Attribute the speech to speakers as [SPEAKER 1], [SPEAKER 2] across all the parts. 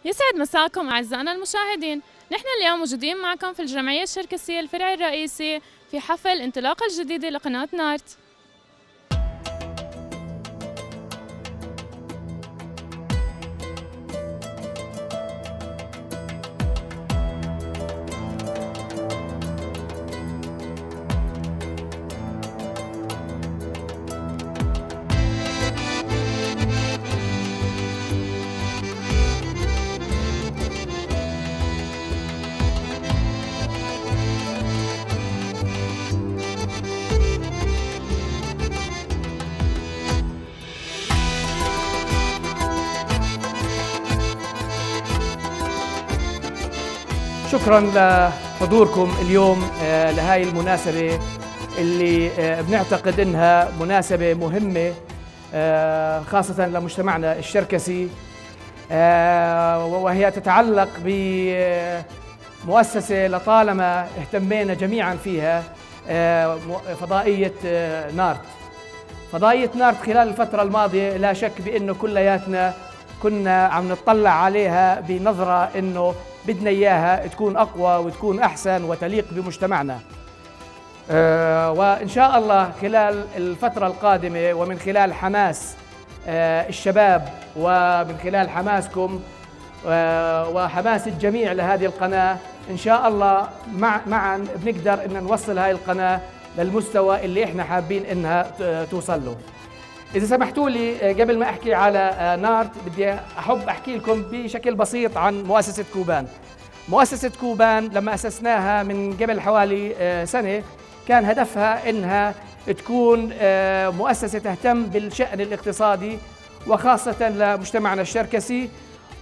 [SPEAKER 1] يسعد مساكم أعزائنا المشاهدين. نحن اليوم موجودين معكم في الجمعية الشركسية الفرع الرئيسي في حفل انطلاقة الجديدة لقناة نارت.
[SPEAKER 2] شكرا لحضوركم اليوم لهاي المناسبة اللي بنعتقد انها مناسبة مهمة خاصة لمجتمعنا الشركسي، وهي تتعلق بمؤسسة لطالما اهتمينا جميعا فيها، فضائية نارت. فضائية نارت خلال الفترة الماضية لا شك بأنه كلياتنا كنا عم نطلع عليها بنظرة أنه بدنا إياها تكون أقوى وتكون أحسن وتليق بمجتمعنا، وإن شاء الله خلال الفترة القادمة ومن خلال حماس الشباب ومن خلال حماسكم وحماس الجميع لهذه القناة، إن شاء الله معا بنقدر إن نوصل هاي القناة للمستوى اللي إحنا حابين إنها توصل له. إذا سمحتوا لي قبل ما أحكي على نارت بدي أحب أحكي لكم بشكل بسيط عن مؤسسة كوبان. مؤسسة كوبان لما أسسناها من قبل حوالي سنة كان هدفها إنها تكون مؤسسة تهتم بالشأن الاقتصادي وخاصة لمجتمعنا الشركسي،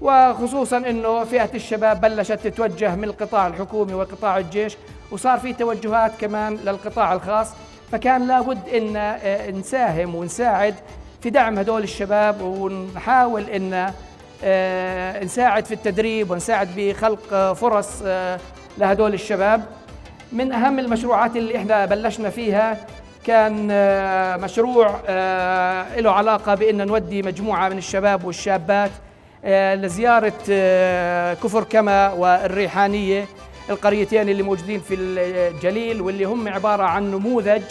[SPEAKER 2] وخصوصا إنه فئة الشباب بلشت تتوجه من القطاع الحكومي وقطاع الجيش، وصار في توجهات كمان للقطاع الخاص، فكان لابد إن نساهم ونساعد في دعم هدول الشباب ونحاول إن نساعد في التدريب ونساعد بخلق فرص لهدول الشباب. من أهم المشروعات اللي إحنا بلشنا فيها كان مشروع له علاقة بإن نودي مجموعة من الشباب والشابات لزيارة كفر كما والريحانية، القريتين اللي موجودين في الجليل واللي هم عبارة عن نموذج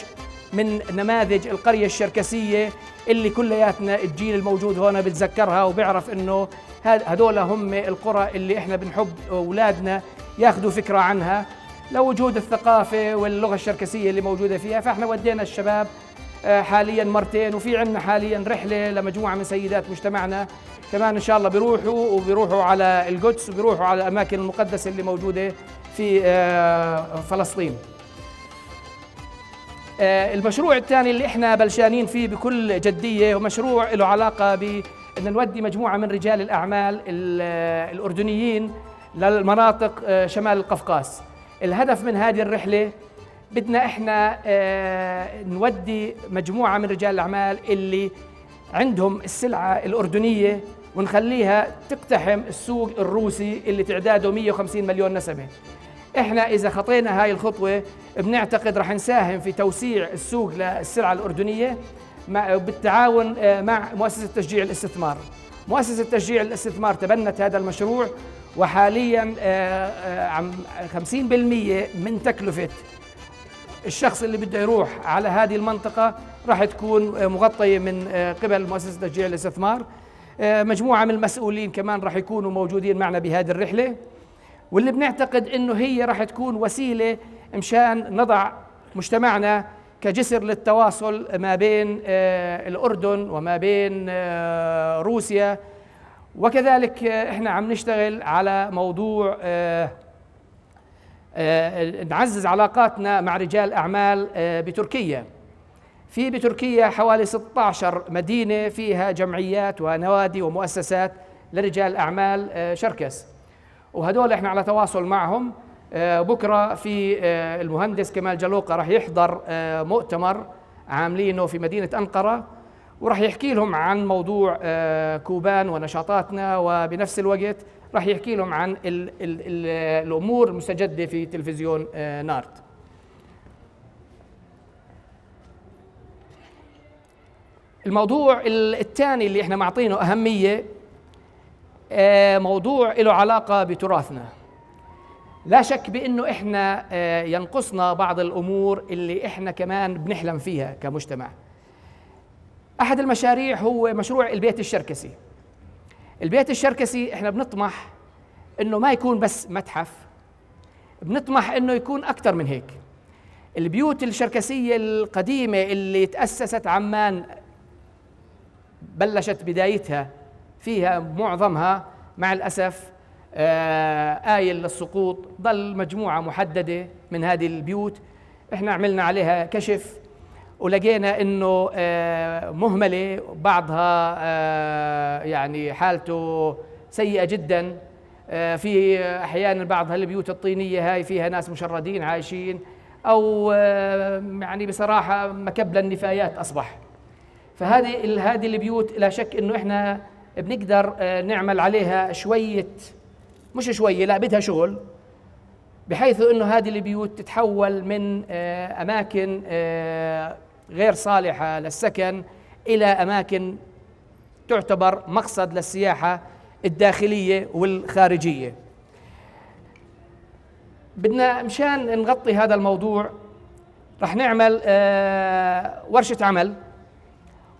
[SPEAKER 2] من نماذج القرية الشركسية اللي كلياتنا الجيل الموجود هنا بتذكرها وبيعرف إنه هدول هم القرى اللي إحنا بنحب أولادنا ياخذوا فكرة عنها لوجود الثقافة واللغة الشركسية اللي موجودة فيها. فإحنا ودينا الشباب حاليا مرتين، وفي عندنا حاليا رحلة لمجموعة من سيدات مجتمعنا كمان إن شاء الله بيروحوا وبيروحوا على القدس وبيروحوا على الأماكن المقدسة اللي موجودة في فلسطين. المشروع الثاني اللي احنا بلشانين فيه بكل جدية هو مشروع له علاقة بأن نودي مجموعة من رجال الأعمال الأردنيين للمناطق شمال القفقاس. الهدف من هذه الرحلة بدنا احنا نودي مجموعة من رجال الأعمال اللي عندهم السلعة الأردنية ونخليها تقتحم السوق الروسي اللي تعداده 150 مليون نسمة. احنا إذا خطينا هاي الخطوة بنعتقد رح نساهم في توسيع السوق للسلعة الأردنية بالتعاون مع مؤسسة تشجيع الاستثمار. مؤسسة تشجيع الاستثمار تبنت هذا المشروع، وحاليا 50% من تكلفة الشخص اللي بده يروح على هذه المنطقة راح تكون مغطية من قبل مؤسسة تشجيع الاستثمار. مجموعة من المسؤولين كمان راح يكونوا موجودين معنا بهذه الرحلة، واللي بنعتقد إنه هي راح تكون وسيلة مشان نضع مجتمعنا كجسر للتواصل ما بين الأردن وما بين روسيا. وكذلك إحنا عم نشتغل على موضوع نعزز علاقاتنا مع رجال أعمال بتركيا. في بتركيا حوالي 16 مدينة فيها جمعيات ونوادي ومؤسسات لرجال أعمال شركس، وهدول احنا على تواصل معهم. بكرة في المهندس كمال جلوقة راح يحضر مؤتمر عاملينه في مدينة أنقرة، وراح يحكي لهم عن موضوع كوبان ونشاطاتنا، وبنفس الوقت راح يحكي لهم عن ال ال ال الأمور المستجدة في تلفزيون نارت. الموضوع الثاني اللي احنا معطينه أهمية موضوع له علاقة بتراثنا. لا شك بأنه إحنا ينقصنا بعض الأمور اللي إحنا كمان بنحلم فيها كمجتمع. أحد المشاريع هو مشروع البيت الشركسي. البيت الشركسي إحنا بنطمح أنه ما يكون بس متحف، بنطمح أنه يكون أكثر من هيك. البيوت الشركسية القديمة اللي تأسست عمان، بلشت بدايتها فيها، معظمها مع الأسف آيل للسقوط. ضل مجموعة محددة من هذه البيوت احنا عملنا عليها كشف ولقينا انه مهملة، بعضها يعني حالته سيئة جدا. في احيانا بعض هالبيوت الطينية هاي فيها ناس مشردين عايشين، او يعني بصراحة مكب للنفايات اصبح. فهذه البيوت لا شك انه احنا بنقدر نعمل عليها شوية، مش شوية، لا بدها شغل، بحيث انه هذه البيوت تتحول من اماكن غير صالحة للسكن الى اماكن تعتبر مقصد للسياحة الداخلية والخارجية. بدنا مشان نغطي هذا الموضوع رح نعمل ورشة عمل.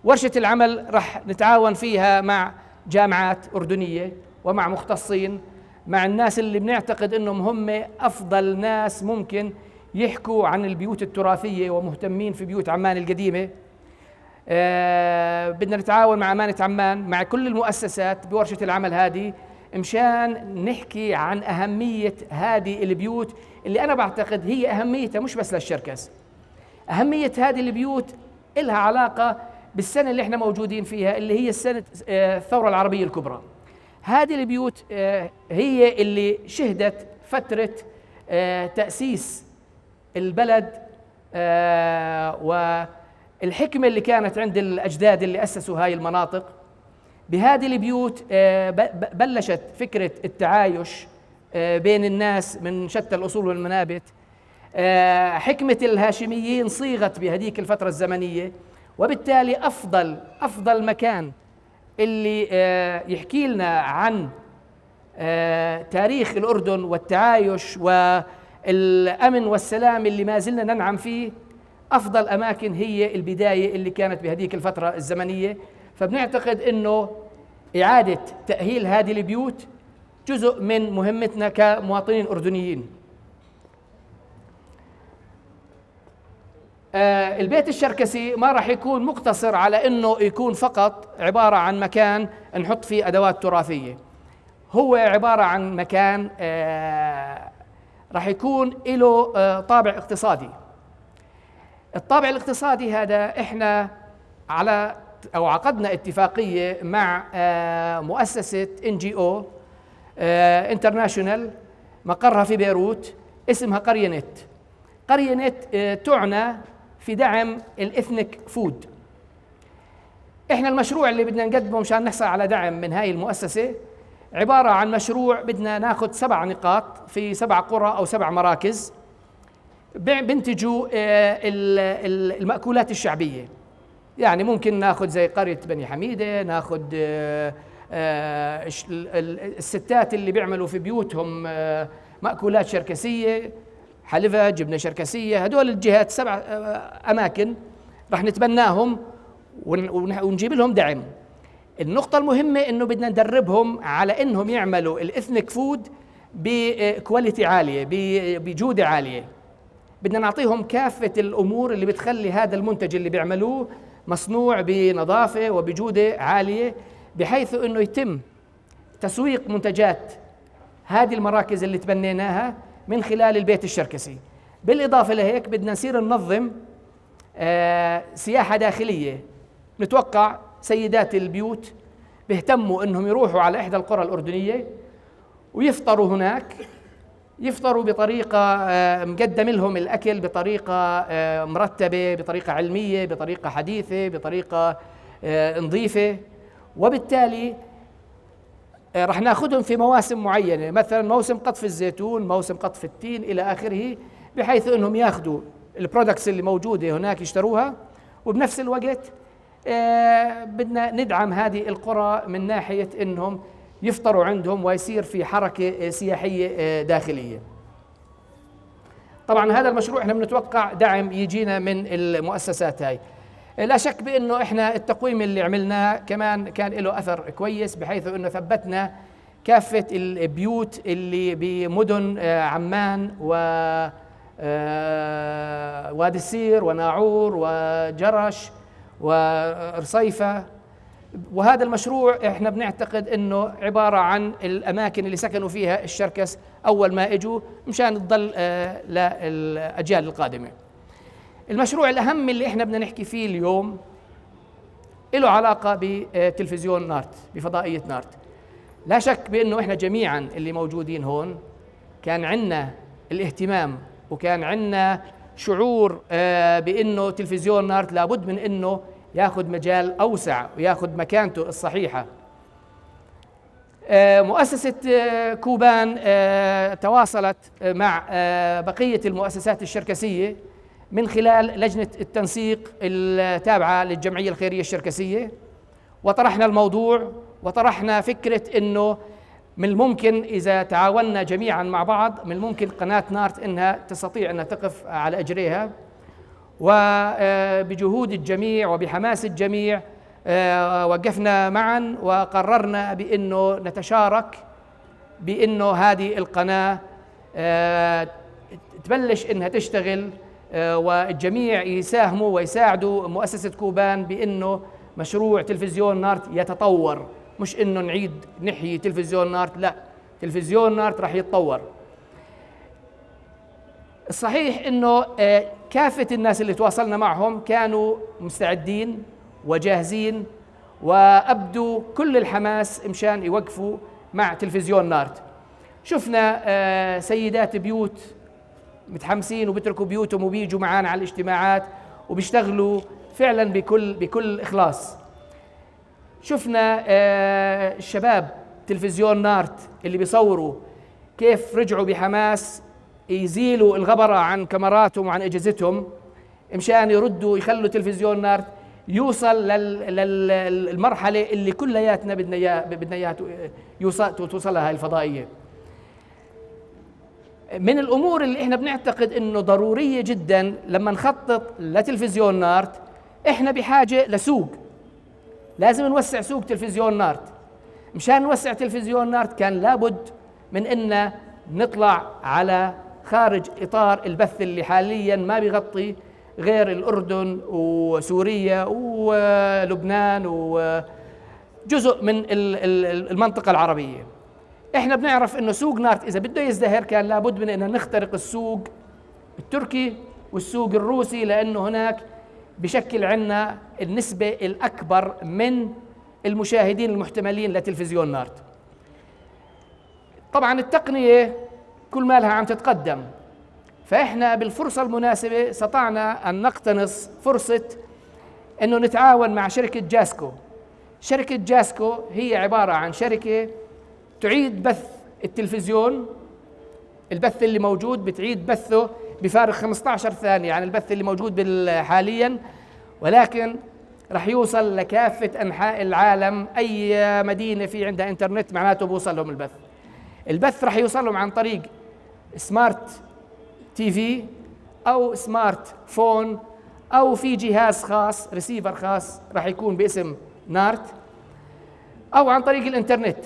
[SPEAKER 2] ورشة العمل رح نتعاون فيها مع جامعات أردنية ومع مختصين، مع الناس اللي بنعتقد انهم هم افضل ناس ممكن يحكوا عن البيوت التراثية ومهتمين في بيوت عمان القديمة. بدنا نتعاون مع أمانة عمان، مع كل المؤسسات بورشة العمل هذه، مشان نحكي عن أهمية هذه البيوت اللي أنا بعتقد هي أهميتها مش بس للشركس. أهمية هذه البيوت إلها علاقة بالسنة اللي احنا موجودين فيها، اللي هي السنة الثورة العربية الكبرى. هذه البيوت هي اللي شهدت فترة تأسيس البلد والحكمة اللي كانت عند الأجداد اللي أسسوا هاي المناطق. بهذه البيوت بلشت فكرة التعايش بين الناس من شتى الأصول والمنابت. حكمة الهاشميين صيغت بهذيك الفترة الزمنية، وبالتالي أفضل مكان اللي يحكي لنا عن تاريخ الأردن والتعايش والأمن والسلام اللي ما زلنا ننعم فيه، أفضل أماكن هي البداية اللي كانت بهذيك الفترة الزمنية. فبنعتقد أنه إعادة تأهيل هذه البيوت جزء من مهمتنا كمواطنين أردنيين. البيت الشركسي ما راح يكون مقتصر على أنه يكون فقط عبارة عن مكان نحط فيه أدوات تراثية. هو عبارة عن مكان راح يكون له طابع اقتصادي. الطابع الاقتصادي هذا احنا على أو عقدنا اتفاقية مع مؤسسة NGO international مقرها في بيروت، اسمها قرية نت. قرية نت تعنى في دعم ال ethnic food. احنا المشروع اللي بدنا نقدمه مشان نحصل على دعم من هاي المؤسسة عبارة عن مشروع بدنا ناخذ 7 نقاط في 7 قرى أو 7 مراكز بنتجوا المأكولات الشعبية. يعني ممكن ناخذ زي قرية بني حميدة، ناخذ الستات اللي بيعملوا في بيوتهم مأكولات شركسية، حلفة، جبنة شركسية. هدول الجهات 7 أماكن رح نتبناهم ونجيب لهم دعم. النقطة المهمة إنه بدنا ندربهم على إنهم يعملوا ال ethnic food ب quality عالية، بجودة عالية. بدنا نعطيهم كافة الأمور اللي بتخلي هذا المنتج اللي بيعملوه مصنوع بنظافة وبجودة عالية، بحيث إنه يتم تسويق منتجات هذه المراكز اللي تبنيناها من خلال البيت الشركسي. بالإضافة لهيك بدنا نصير ننظم سياحة داخلية. نتوقع سيدات البيوت بيهتموا إنهم يروحوا على إحدى القرى الأردنية ويفطروا هناك، يفطروا بطريقة مقدم لهم الأكل بطريقة مرتبة، بطريقة علمية، بطريقة حديثة، بطريقة نظيفة. وبالتالي رح ناخذهم في مواسم معينة، مثلا موسم قطف الزيتون، موسم قطف التين إلى آخره، بحيث أنهم ياخذوا ال products اللي موجودة هناك يشتروها، وبنفس الوقت بدنا ندعم هذه القرى من ناحية أنهم يفطروا عندهم ويصير في حركة سياحية داخلية. طبعا هذا المشروع احنا بنتوقع دعم يجينا من المؤسسات هاي. لا شك بانه احنا التقويم اللي عملناه كمان كان له اثر كويس، بحيث انه ثبتنا كافة البيوت اللي بمدن عمان و وادي السير وناعور وجرش ورصيفة. وهذا المشروع احنا بنعتقد انه عبارة عن الاماكن اللي سكنوا فيها الشركس اول ما اجوا، مشان تضل للاجيال القادمة. المشروع الاهم اللي احنا بدنا نحكي فيه اليوم له علاقة بتلفزيون نارت، بفضائية نارت. لا شك بانه احنا جميعا اللي موجودين هون كان عندنا الاهتمام وكان عندنا شعور بانه تلفزيون نارت لابد من انه ياخذ مجال اوسع وياخذ مكانته الصحيحة. مؤسسة كوبان تواصلت مع بقية المؤسسات الشركسيه من خلال لجنة التنسيق التابعة للجمعية الخيرية الشركسيه، وطرحنا الموضوع وطرحنا فكرة انه من الممكن اذا تعاوننا جميعا مع بعض من الممكن قناة نارت انها تستطيع انها تقف على اجريها. وبجهود الجميع وبحماس الجميع وقفنا معا وقررنا بانه نتشارك بانه هذه القناة تبلش انها تشتغل، والجميع يساهموا ويساعدوا مؤسسة كوبان بانه مشروع تلفزيون نارت يتطور، مش انه نعيد نحيي تلفزيون نارت، لا، تلفزيون نارت راح يتطور. الصحيح انه كافة الناس اللي تواصلنا معهم كانوا مستعدين وجاهزين وابدوا كل الحماس مشان يوقفوا مع تلفزيون نارت. شفنا سيدات بيوت متحمسين وبتركوا بيوتهم وبيجوا معانا على الاجتماعات وبيشتغلوا فعلا بكل اخلاص. شفنا الشباب تلفزيون نارت اللي بيصوروا كيف رجعوا بحماس يزيلوا الغبرة عن كاميراتهم وعن اجهزتهم مشان يردوا يخلوا تلفزيون نارت يوصل للمرحلة اللي كلياتنا بدنا اياها توصلها هاي الفضائية. من الامور اللي احنا بنعتقد انه ضرورية جدا لما نخطط لتلفزيون نارت، احنا بحاجة لسوق، لازم نوسع سوق تلفزيون نارت. مشان نوسع تلفزيون نارت كان لابد من ان نطلع على خارج اطار البث اللي حاليا ما بيغطي غير الاردن وسوريا ولبنان وجزء من المنطقة العربية. احنا بنعرف انه سوق نارت اذا بده يزدهر كان لابد من ان نخترق السوق التركي والسوق الروسي، لانه هناك بشكل عنا النسبة الأكبر من المشاهدين المحتملين لتلفزيون نارت. طبعا التقنية كل ما لها عم تتقدم، فإحنا بالفرصة المناسبة استطعنا أن نقتنص فرصة أنه نتعاون مع شركة جاسكو. شركة جاسكو هي عبارة عن شركة تعيد بث التلفزيون، البث اللي موجود بتعيد بثه بفارق 15 ثانية عن البث اللي موجود حاليا، ولكن رح يوصل لكافة أنحاء العالم. أي مدينة في عندها إنترنت معناته بوصل لهم البث. البث رح يوصل لهم عن طريق smart TV أو smart phone أو في جهاز خاص، ريسيفر خاص رح يكون باسم نارت، أو عن طريق الإنترنت.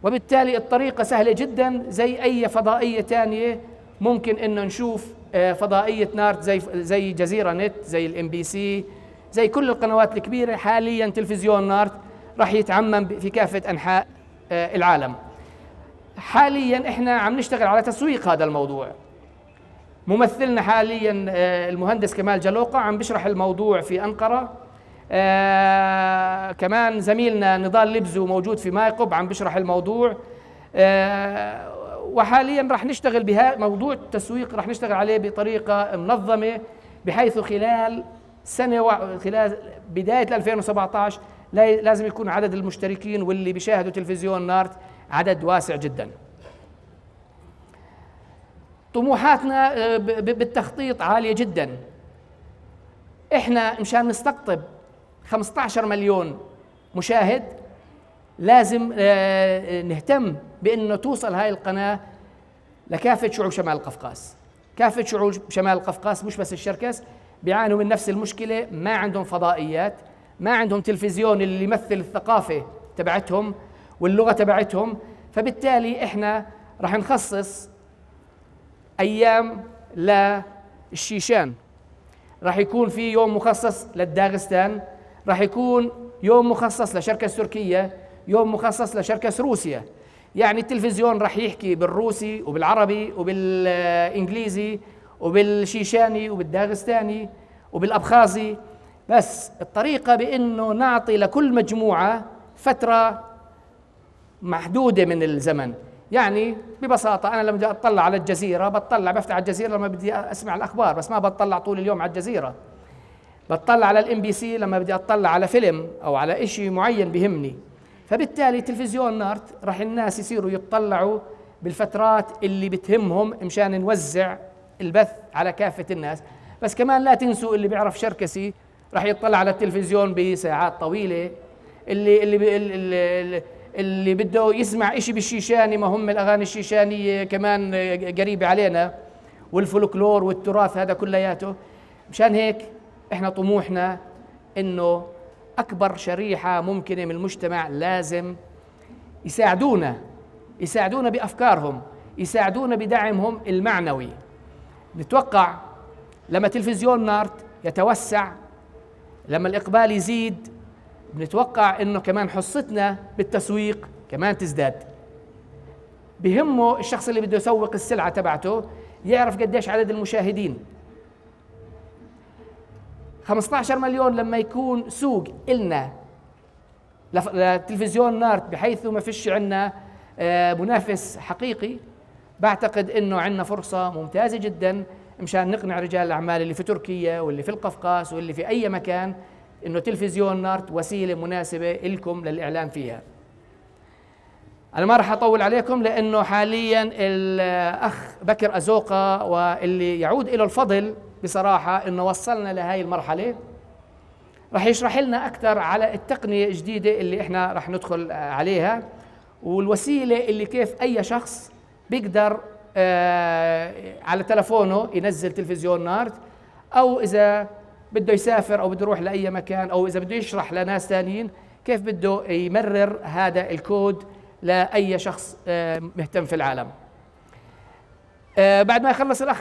[SPEAKER 2] وبالتالي الطريقة سهلة جدا زي أي فضائية تانية. ممكن إنه نشوف فضائية نارت زي جزيرة نت، زي ال MBC، زي كل القنوات الكبيرة. حاليا تلفزيون نارت راح يتعمم في كافة أنحاء العالم. حاليا احنا عم نشتغل على تسويق هذا الموضوع. ممثلنا حاليا المهندس كمال جلوقة عم بيشرح الموضوع في أنقرة. كمان زميلنا نضال لبزو موجود في مايقب عم بيشرح الموضوع. وحاليا راح نشتغل بها موضوع التسويق، راح نشتغل عليه بطريقة منظمة بحيث خلال سنة خلال بداية 2017 لازم يكون عدد المشتركين واللي بيشاهدوا تلفزيون نارت عدد واسع جدا. طموحاتنا بالتخطيط عالية جدا. احنا مشان نستقطب 15 مليون مشاهد لازم نهتم بأنه توصل هاي القناة لكافة شعوب شمال القفقاز. كافة شعوب شمال القفقاز مش بس الشركس بيعانوا من نفس المشكلة، ما عندهم فضائيات، ما عندهم تلفزيون اللي يمثل الثقافة تبعتهم واللغة تبعتهم. فبالتالي احنا رح نخصص أيام للشيشان، رح يكون في يوم مخصص للداغستان، رح يكون يوم مخصص لشركس تركيا، يوم مخصص لشركس روسيا. يعني التلفزيون رح يحكي بالروسي وبالعربي وبالإنجليزي وبالشيشاني وبالداغستاني وبالأبخازي، بس الطريقة بأنه نعطي لكل مجموعة فترة محدودة من الزمن. يعني ببساطة أنا لما بدي أطلع على الجزيرة بطلع، بفتح على الجزيرة لما بدي أسمع الأخبار، بس ما بطلع طول اليوم على الجزيرة. بطلع على الMBC لما بدي أطلع على فيلم أو على إشي معين بهمني. فبالتالي تلفزيون نارت راح الناس يصيروا يتطلعوا بالفترات اللي بتهمهم مشان نوزع البث على كافة الناس. بس كمان لا تنسوا اللي بيعرف شركسي راح يطلع على التلفزيون بساعات طويلة، اللي بده يسمع إشي بالشيشاني، ما هم الأغاني الشيشانية كمان قريبة علينا، والفولكلور والتراث هذا كلياته. مشان هيك احنا طموحنا انه اكبر شريحة ممكنة من المجتمع لازم يساعدونا، يساعدونا بافكارهم، يساعدونا بدعمهم المعنوي. نتوقع لما تلفزيون نارت يتوسع، لما الاقبال يزيد، بنتوقع انه كمان حصتنا بالتسويق كمان تزداد. بهمه الشخص اللي بده يسوق السلعة تبعته يعرف قديش عدد المشاهدين. 15 مليون لما يكون سوق إلنا لتلفزيون نارت بحيث ما فيش عنا منافس حقيقي، بعتقد إنه عنا فرصة ممتازة جدا مشان نقنع رجال الأعمال اللي في تركيا واللي في القفقاس واللي في أي مكان إنه تلفزيون نارت وسيلة مناسبة إلكم للإعلان فيها. أنا ما راح أطول عليكم لأنه حاليا الأخ بكر أزوقة واللي يعود إله الفضل بصراحة إنه وصلنا لهاي المرحلة راح يشرح لنا أكثر على التقنية الجديدة اللي إحنا راح ندخل عليها، والوسيلة اللي كيف أي شخص بيقدر على تلفونه ينزل تلفزيون نارت، أو إذا بده يسافر أو بده يروح لأي مكان، أو إذا بده يشرح لناس ثانيين كيف بده يمرر هذا الكود لأي شخص مهتم في العالم. بعد ما يخلص الأخ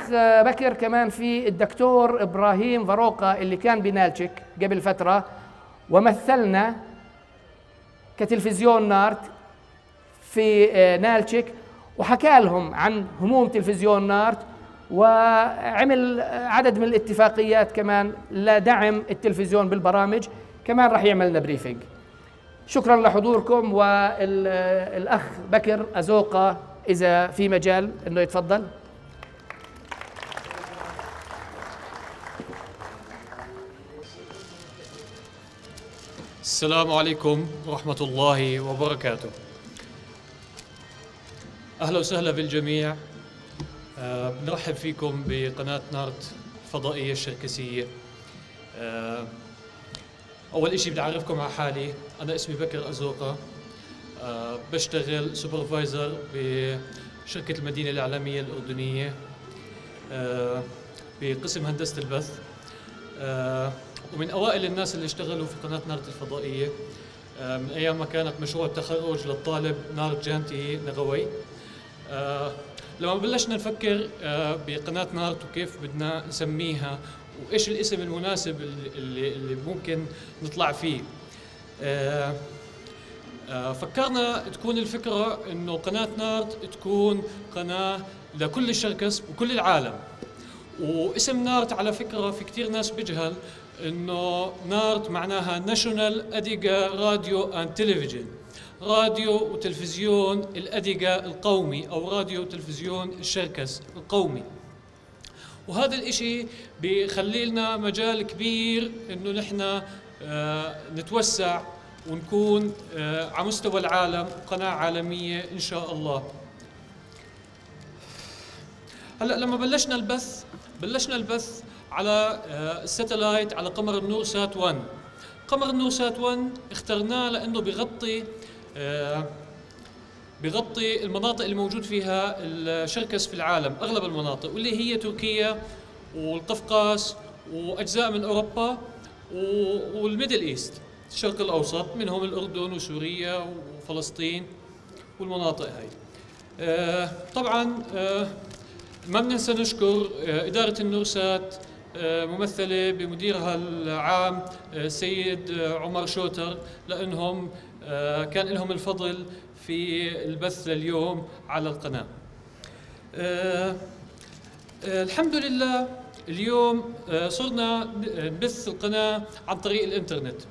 [SPEAKER 2] بكر كمان في الدكتور إبراهيم فاروقة اللي كان بنالتشيك قبل فترة ومثلنا كتلفزيون نارت في نالتشيك، وحكى لهم عن هموم تلفزيون نارت، وعمل عدد من الاتفاقيات كمان لدعم التلفزيون بالبرامج، كمان راح يعمل لنا briefing. شكرا لحضوركم، والأخ بكر أزوقة إذا في مجال إنه يتفضل.
[SPEAKER 3] السلام عليكم ورحمة الله وبركاته. أهلا وسهلا بالجميع. بنرحب فيكم بقناة نارت الفضائية الشركسية. أول إشي بدي أعرفكم على حالي، أنا اسمي بكر أزوقة، بشتغل supervisor بشركة المدينة الإعلامية الأردنية، بقسم هندسة البث، ومن أوائل الناس اللي اشتغلوا في قناة نارت الفضائية، من أيام ما كانت مشروع التخرج للطالب نارت جانتي نغوي. لما بلشنا نفكر بقناة نارت وكيف بدنا نسميها وإيش الاسم المناسب اللي ممكن نطلع فيه، فكرنا تكون الفكرة إنه قناة نارت تكون قناة لكل الشركس وكل العالم. واسم نارت على فكرة في كتير ناس بيجهل إنه نارت معناها National Adyghe Radio and Television، راديو وتلفزيون الأديغا القومي أو راديو وتلفزيون الشركس القومي. وهذا الإشي بيخلي لنا مجال كبير إنه نحن نتوسع ونكون على مستوى العالم قناة عالمية إن شاء الله. هلأ لما بلشنا البث على ال satellite على قمر النور سات 1. قمر النور سات 1 اخترناه لأنه بغطي بغطي المناطق اللي موجود فيها الشركس في العالم، اغلب المناطق، واللي هي تركيا والقفقاس واجزاء من اوروبا وال Middle East، الشرق الاوسط، منهم الاردن وسوريا وفلسطين والمناطق هاي. طبعا ما بننسى نشكر ادارة النورسات ممثلة بمديرها العام السيد عمر شوتر، لانهم كان لهم الفضل في البث لليوم على القناة. الحمد لله اليوم صرنا نبث القناة عن طريق الانترنت،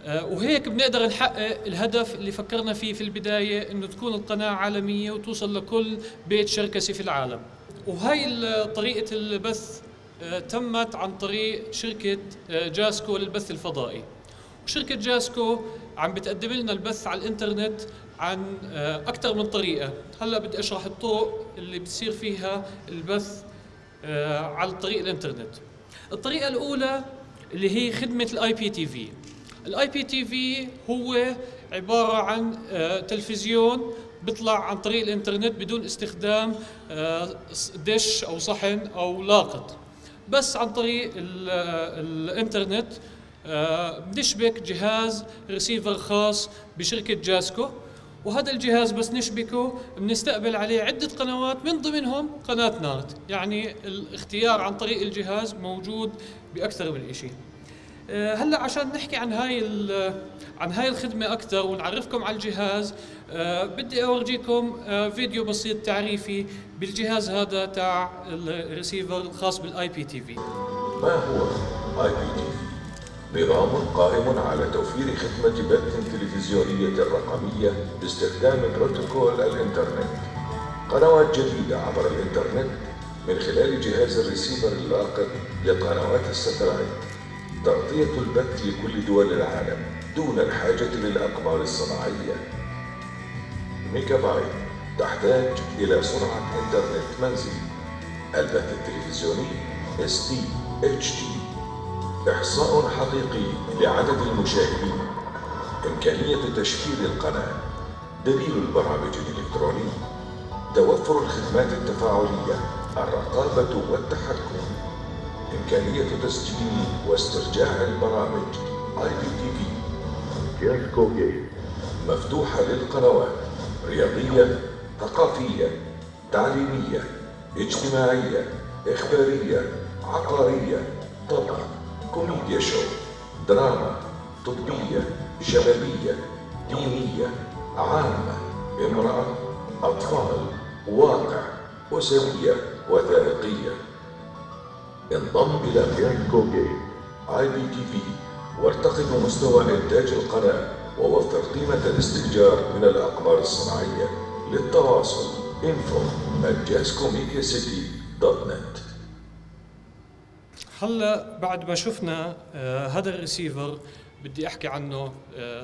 [SPEAKER 3] وهيك بنقدر نحقق الهدف اللي فكرنا فيه في البداية، انه تكون القناة عالمية وتوصل لكل بيت شركسي في العالم. وهي طريقة البث تمت عن طريق شركة جاسكو للبث الفضائي. وشركة جاسكو عم بتقدم لنا البث على الانترنت عن أكثر من طريقة. هلا بدي أشرح الطرق اللي بتصير فيها البث على طريق الانترنت. الطريقة الأولى اللي هي خدمة ال IPTV. ال IPTV هو عبارة عن تلفزيون بيطلع عن طريق الانترنت بدون استخدام دش او صحن او لاقط، بس عن طريق الانترنت. بنشبك جهاز ريسيفر خاص بشركة جاسكو، وهذا الجهاز بس نشبكه بنستقبل عليه عدة قنوات، من ضمنهم قناة نارت. يعني الاختيار عن طريق الجهاز موجود بأكثر من إشي. هلا عشان نحكي عن هاي الخدمة أكثر ونعرفكم على الجهاز، بدي أورجيكم فيديو بسيط تعريفي بالجهاز هذا تاع الريسيفر الخاص بال IPTV.
[SPEAKER 4] ما هو IPTV؟ نظام قائم على توفير خدمة بث تلفزيونية رقمية باستخدام بروتوكول الإنترنت. قنوات جديدة عبر الإنترنت من خلال جهاز الريسيفر اللاقط لقنوات ال satellite. تغطية البث لكل دول العالم دون الحاجة للأقمار الصناعية. ميجا بايت تحتاج إلى سرعة إنترنت منزلي. البث التلفزيوني SD HD. إحصاء حقيقي لعدد المشاهدين. إمكانية تشفير القناة. دليل البرامج الإلكتروني. توفر الخدمات التفاعلية، الرقابة والتحكم. إمكانية تسجيل واسترجاع البرامج. IPTV جاسكو جيت مفتوحة للقنوات رياضية، ثقافية، تعليمية، اجتماعية، إخبارية، عقارية، طبخ، كوميديا show، دراما، طبية، شبابية، دينية، عامة، امرأة، أطفال، واقع، أسرية، وثائقية. انضم إلى جاسكو جيت IPTV وارتقي بمستوى إنتاج القناة ووفر قيمة الاستئجار من الأقمار الصناعية. للتواصل info@jascomediacity.net.
[SPEAKER 3] هلا بعد ما شفنا هذا الريسيفر بدي احكي عنه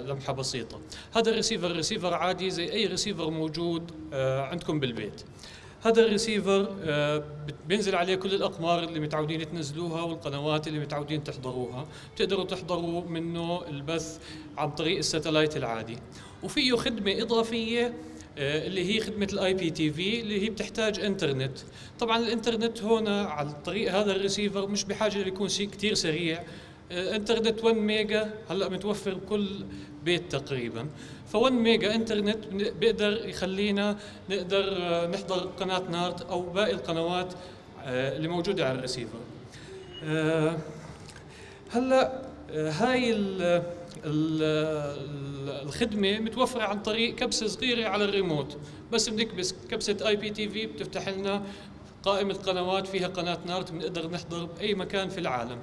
[SPEAKER 3] لمحه بسيطه. هذا ال receiver receiver عادي زي اي ريسيفر موجود عندكم بالبيت. هذا الريسيفر بينزل عليه كل الاقمار اللي متعودين تنزلوها والقنوات اللي متعودين تحضروها. بتقدروا تحضروا منه البث عن طريق ال satellite العادي، وفيه خدمة اضافية اللي هي خدمة ال IPTV اللي هي بتحتاج انترنت. طبعا الانترنت هنا على طريق هذا الريسيفر مش بحاجة يكون شيء كثير سريع. انترنت 1 ميجا هلا متوفر بكل بيت تقريبا، ف 1 ميجا انترنت بيقدر يخلينا نقدر نحضر قناة نارت او باقي القنوات اللي موجودة على الريسيفر. هلا هاي الخدمة متوفرة عن طريق كبسة صغيرة على الريموت، بس بنكبس كبسة IPTV بتفتح لنا قائمة قنوات فيها قناة نارت، بنقدر نحضر بأي مكان في العالم.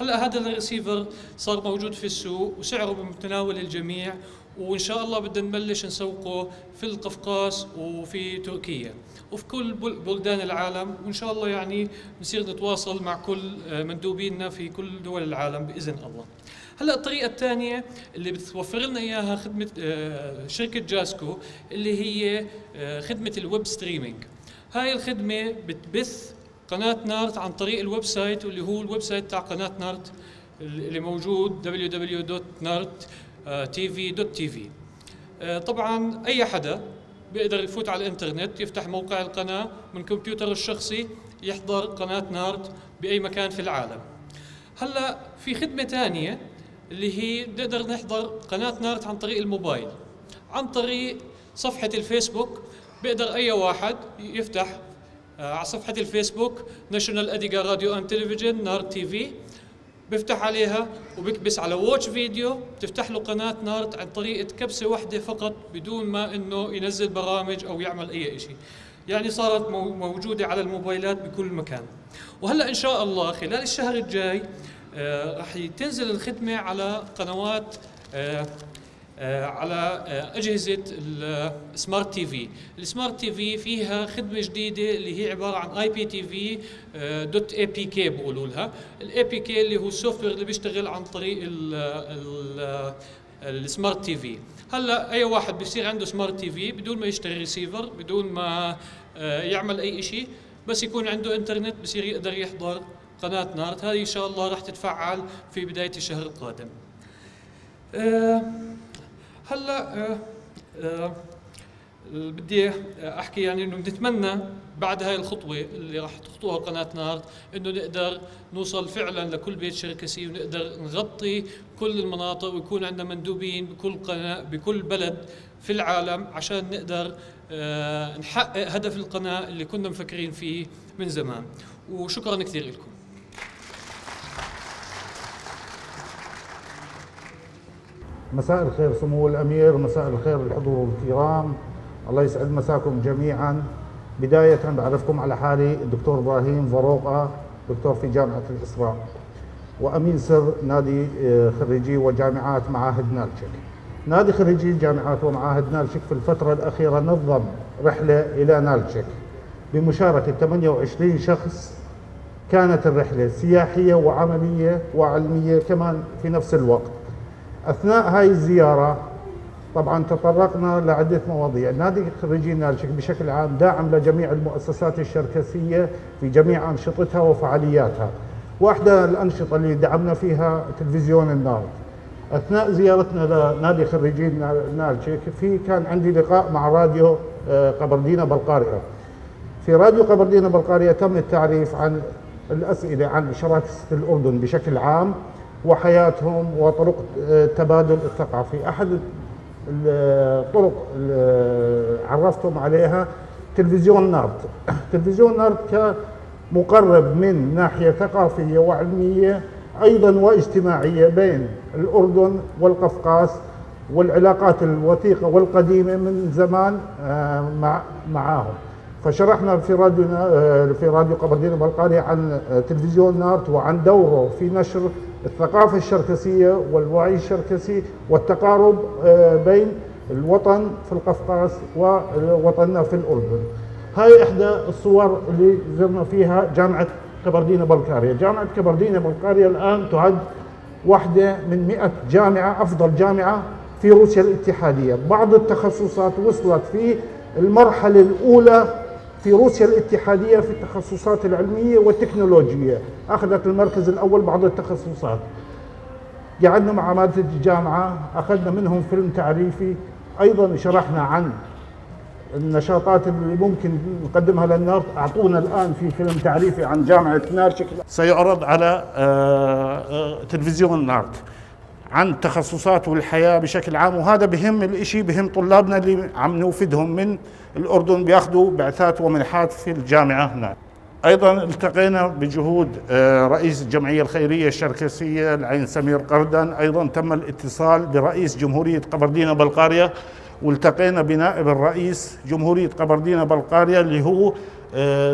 [SPEAKER 3] هلا هذا الريسيفر صار موجود في السوق وسعره بمتناول الجميع، وإن شاء الله بدنا نبلش نسوقه في القفقاس وفي تركيا وفي كل بلدان العالم، وإن شاء الله يعني نصير نتواصل مع كل مندوبيننا في كل دول العالم بإذن الله. هلا الطريقة الثانية اللي بتوفر لنا إياها خدمة شركة جاسكو اللي هي خدمة ال web streaming. هاي الخدمة بتبث قناة نارت عن طريق ال website، واللي هو ال website تاع قناة نارت اللي موجود www.nart.tv. TV dot TV. طبعا اي حدا بيقدر يفوت على الانترنت، يفتح موقع القناة من كمبيوتره الشخصي، يحضر قناة نارت باي مكان في العالم. هلا في خدمة ثانية اللي هي بنقدر نحضر قناة نارت عن طريق الموبايل، عن طريق صفحة الفيسبوك. بيقدر اي واحد يفتح على صفحة الفيسبوك National Adyghe Radio and Television NART TV، بيفتح عليها وبكبس على watch video، بتفتح له قناة نارت عن طريقة كبسة واحدة فقط، بدون ما انه ينزل برامج او يعمل اي شيء. يعني صارت موجودة على الموبايلات بكل مكان. وهلا ان شاء الله خلال الشهر الجاي راح تنزل الخدمة على قنوات على اجهزة ال smart TV. ال smart TV فيها خدمة جديدة اللي هي عبارة عن اي بي تي في دوت اي بي كي، بيقولوا لها ال APK، اللي هو ال software اللي بيشتغل عن طريق ال smart TV. هلا اي واحد بيصير عنده smart TV بدون ما يشتري ريسيفر، بدون ما يعمل اي شيء، بس يكون عنده انترنت بصير يقدر يحضر قناة نارت. هذه ان شاء الله راح تتفعل في بداية الشهر القادم. هلا بدي احكي يعني انه بنتمنى بعد هاي الخطوة اللي راح تخطوها قناة نارت انه نقدر نوصل فعلا لكل بيت شركسي، ونقدر نغطي كل المناطق، ويكون عندنا مندوبين بكل قناة بكل بلد في العالم، عشان نقدر نحقق هدف القناة اللي كنا مفكرين فيه من زمان. وشكرا كثير لكم.
[SPEAKER 5] مساء الخير سمو الأمير، مساء الخير الحضور الكرام، الله يسعد مساكم جميعا. بداية بعرفكم على حالي، الدكتور إبراهيم فروقة، دكتور في جامعة الإسراء وأمين سر نادي خريجي وجامعات معاهد نالتشك. نادي خريجي الجامعات ومعاهد نالتشك في الفترة الأخيرة نظم رحلة إلى نالتشك بمشاركة 28 شخص. كانت الرحلة سياحية وعملية وعلمية كمان في نفس الوقت. أثناء هاي الزيارة طبعا تطرقنا لعدة مواضيع. نادي خريجي نالتشك بشكل عام داعم لجميع المؤسسات الشركسية في جميع أنشطتها وفعالياتها. واحدة الأنشطة اللي دعمنا فيها تلفزيون النارت. أثناء زيارتنا لنادي خريجي نالتشك في كان عندي لقاء مع راديو قبردينا بلقاريا. في راديو قبردينا بلقاريا تم التعريف عن الأسئلة عن شراكة الأردن بشكل عام وحياتهم وطرق التبادل الثقافي. أحد الطرق اللي عرفتهم عليها تلفزيون نارت. تلفزيون نارت كمقرب من ناحية ثقافية وعلمية أيضا واجتماعية بين الأردن والقفقاس، والعلاقات الوثيقة والقديمة من زمان معاهم. فشرحنا في راديو قبردينا بلقاريا عن تلفزيون نارت وعن دوره في نشر الثقافة الشركسية والوعي الشركسي والتقارب بين الوطن في القفقاس ووطننا في الأردن. هاي إحدى الصور اللي زرنا فيها جامعة قبردينا بلقاريا. جامعة قبردينا بلقاريا الآن تعد واحدة من 100 جامعة، أفضل جامعة في روسيا الاتحادية. بعض التخصصات وصلت في المرحلة الأولى في روسيا الاتحادية في التخصصات العلمية والتكنولوجية، أخذت المركز الأول بعض التخصصات. قعدنا مع عمادة الجامعة، أخذنا منهم فيلم تعريفي، أيضا شرحنا عن النشاطات اللي ممكن نقدمها للنارت. أعطونا الآن في فيلم تعريفي عن جامعة نالتشك سيعرض على تلفزيون نارت عن التخصصات والحياة بشكل عام، وهذا بهم الإشي، بهم طلابنا اللي عم نوفدهم من الأردن بياخذوا بعثات ومنحات في الجامعة هناك. أيضا التقينا بجهود رئيس الجمعية الخيرية الشركسية العين سمير قردن. أيضا تم الاتصال برئيس جمهورية قبردينا بلقاريا، والتقينا بنائب الرئيس جمهورية قبردينا بلقاريا اللي هو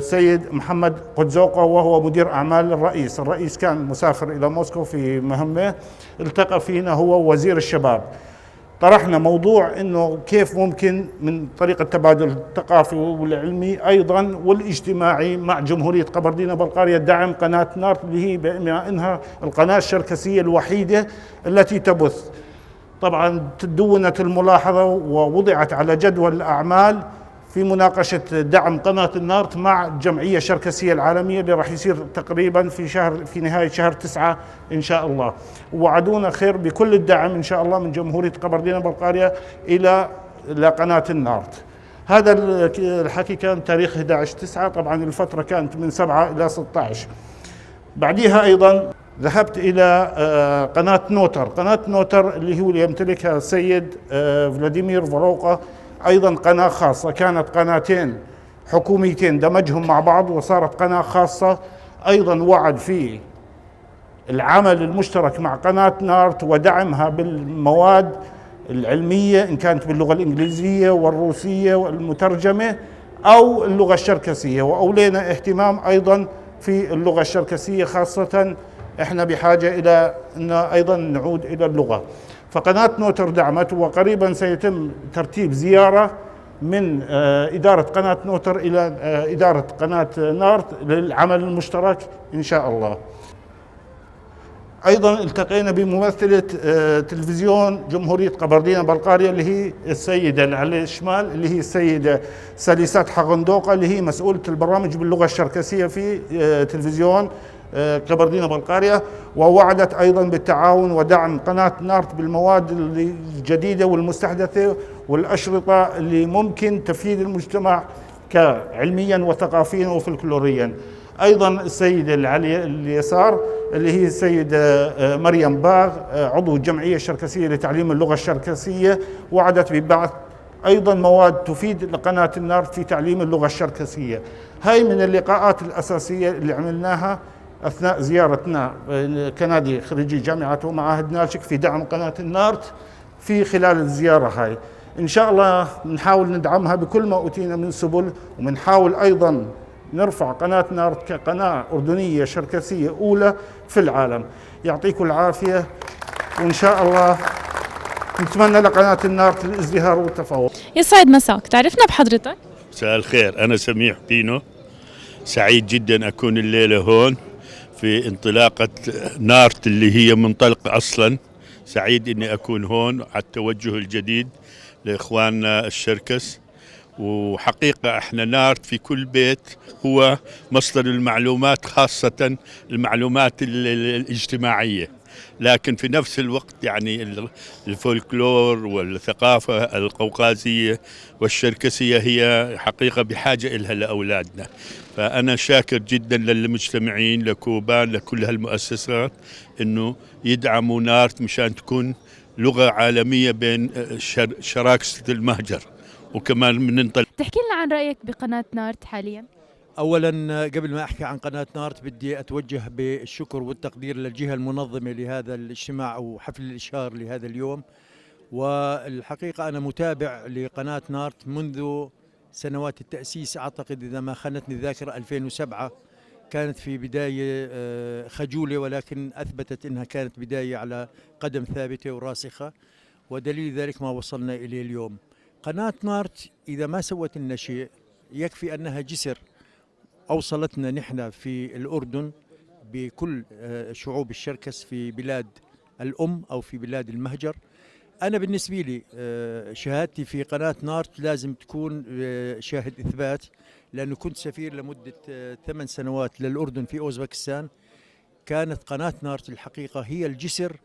[SPEAKER 5] سيد محمد قدزوقة، وهو مدير أعمال الرئيس. الرئيس كان مسافر إلى موسكو في مهمة، التقى فينا هو ووزير الشباب. طرحنا موضوع إنه كيف ممكن من طريق التبادل الثقافي والعلمي أيضا والاجتماعي مع جمهورية قبردينا بلقاريا دعم قناة نارت اللي هي بما إنها القناة الشركسية الوحيدة التي تبث. طبعا تدونت الملاحظة ووضعت على جدول الأعمال في مناقشة دعم قناة النارت مع الجمعية الشركسية العالمية اللي راح يصير تقريبا في نهاية شهر 9 إن شاء الله. وعدونا خير بكل الدعم إن شاء الله من جمهورية قبردينا بلقاريا إلى قناة النارت. هذا الحكي كان تاريخ 11/9، طبعا الفترة كانت من 7 إلى 16. بعديها أيضا ذهبت إلى قناة نوتر. قناة نوتر اللي هو اللي يمتلكها السيد فلاديمير فاروقا، أيضا قناة خاصة. كانت قناتين حكوميتين دمجهم مع بعض وصارت قناة خاصة. أيضا وعد في العمل المشترك مع قناة نارت ودعمها بالمواد العلمية إن كانت باللغة الإنجليزية والروسية والمترجمة أو اللغة الشركسية، وأولينا اهتمام أيضا في اللغة الشركسية، خاصة إحنا بحاجة إلى أن أيضا نعود إلى اللغة. فقناة نوتر دعمت، وقريبا سيتم ترتيب زيارة من إدارة قناة نوتر إلى إدارة قناة نارت للعمل المشترك إن شاء الله. أيضا التقينا بممثلة تلفزيون جمهورية قبردينا بلقاريا اللي هي السيدة اللي على الشمال، اللي هي السيدة ساليسات حغندوقة، اللي هي مسؤولة البرامج باللغة الشركسية في تلفزيون قبردينا بلقاريا، ووعدت أيضا بالتعاون ودعم قناة نارت بالمواد الجديدة والمستحدثة والأشرطة اللي ممكن تفيد المجتمع كعلميا وثقافيا وفلكلوريا. أيضا السيدة اللي على اليسار اللي هي السيدة مريم باغ، عضو الجمعية الشركسية لتعليم اللغة الشركسية، وعدت ببعث أيضا مواد تفيد لقناة النارت في تعليم اللغة الشركسية. هاي من اللقاءات الأساسية اللي عملناها أثناء زيارتنا كنادي خريجي جامعة ومعاهد نالشك في دعم قناة النارت في خلال الزيارة هاي. إن شاء الله نحاول ندعمها بكل ما أوتينا من سبل، ومنحاول أيضا نرفع قناة نارت كقناة أردنية شركسية أولى في العالم. يعطيكم العافية، وإن شاء الله نتمنى لقناة النارت الازدهار والتفوق.
[SPEAKER 1] يسعد مساك، تعرفنا بحضرتك؟
[SPEAKER 6] مساء الخير، أنا سميح بينو، سعيد جدا أكون الليلة هون في انطلاقة نارت اللي هي منطلقة أصلا. سعيد إني أكون هون على التوجه الجديد لإخواننا الشركس. وحقيقة احنا نارت في كل بيت هو مصدر المعلومات، خاصة المعلومات الاجتماعية، لكن في نفس الوقت يعني الفولكلور والثقافة القوقازية والشركسية هي حقيقة بحاجة إلها لأولادنا. فأنا شاكر جدا للمجتمعين، لكوبان، لكل هالمؤسسات إنه يدعموا نارت مشان تكون لغة عالمية بين شراكسة المهجر. وكمان بننطلق.
[SPEAKER 1] تحكي لنا عن رأيك بقناة نارت حاليا؟
[SPEAKER 7] أولا قبل ما أحكي عن قناة نارت بدي أتوجه بالشكر والتقدير للجهة المنظمة لهذا الاجتماع أو حفل الإشهار لهذا اليوم. والحقيقة أنا متابع لقناة نارت منذ سنوات التأسيس، أعتقد إذا ما خانتني الذاكرة 2007 كانت في بداية خجولة، ولكن أثبتت أنها كانت بداية على قدم ثابتة وراسخة، ودليل ذلك ما وصلنا إليه اليوم. قناة نارت إذا ما سوت لنا شيء يكفي أنها جسر أوصلتنا نحن في الأردن بكل شعوب الشركس في بلاد الأم أو في بلاد المهجر. أنا بالنسبة لي شهادتي في قناة نارت لازم تكون شاهد إثبات، لأنه كنت سفير لمدة 8 سنوات للأردن في أوزبكستان. كانت قناة نارت الحقيقة هي الجسر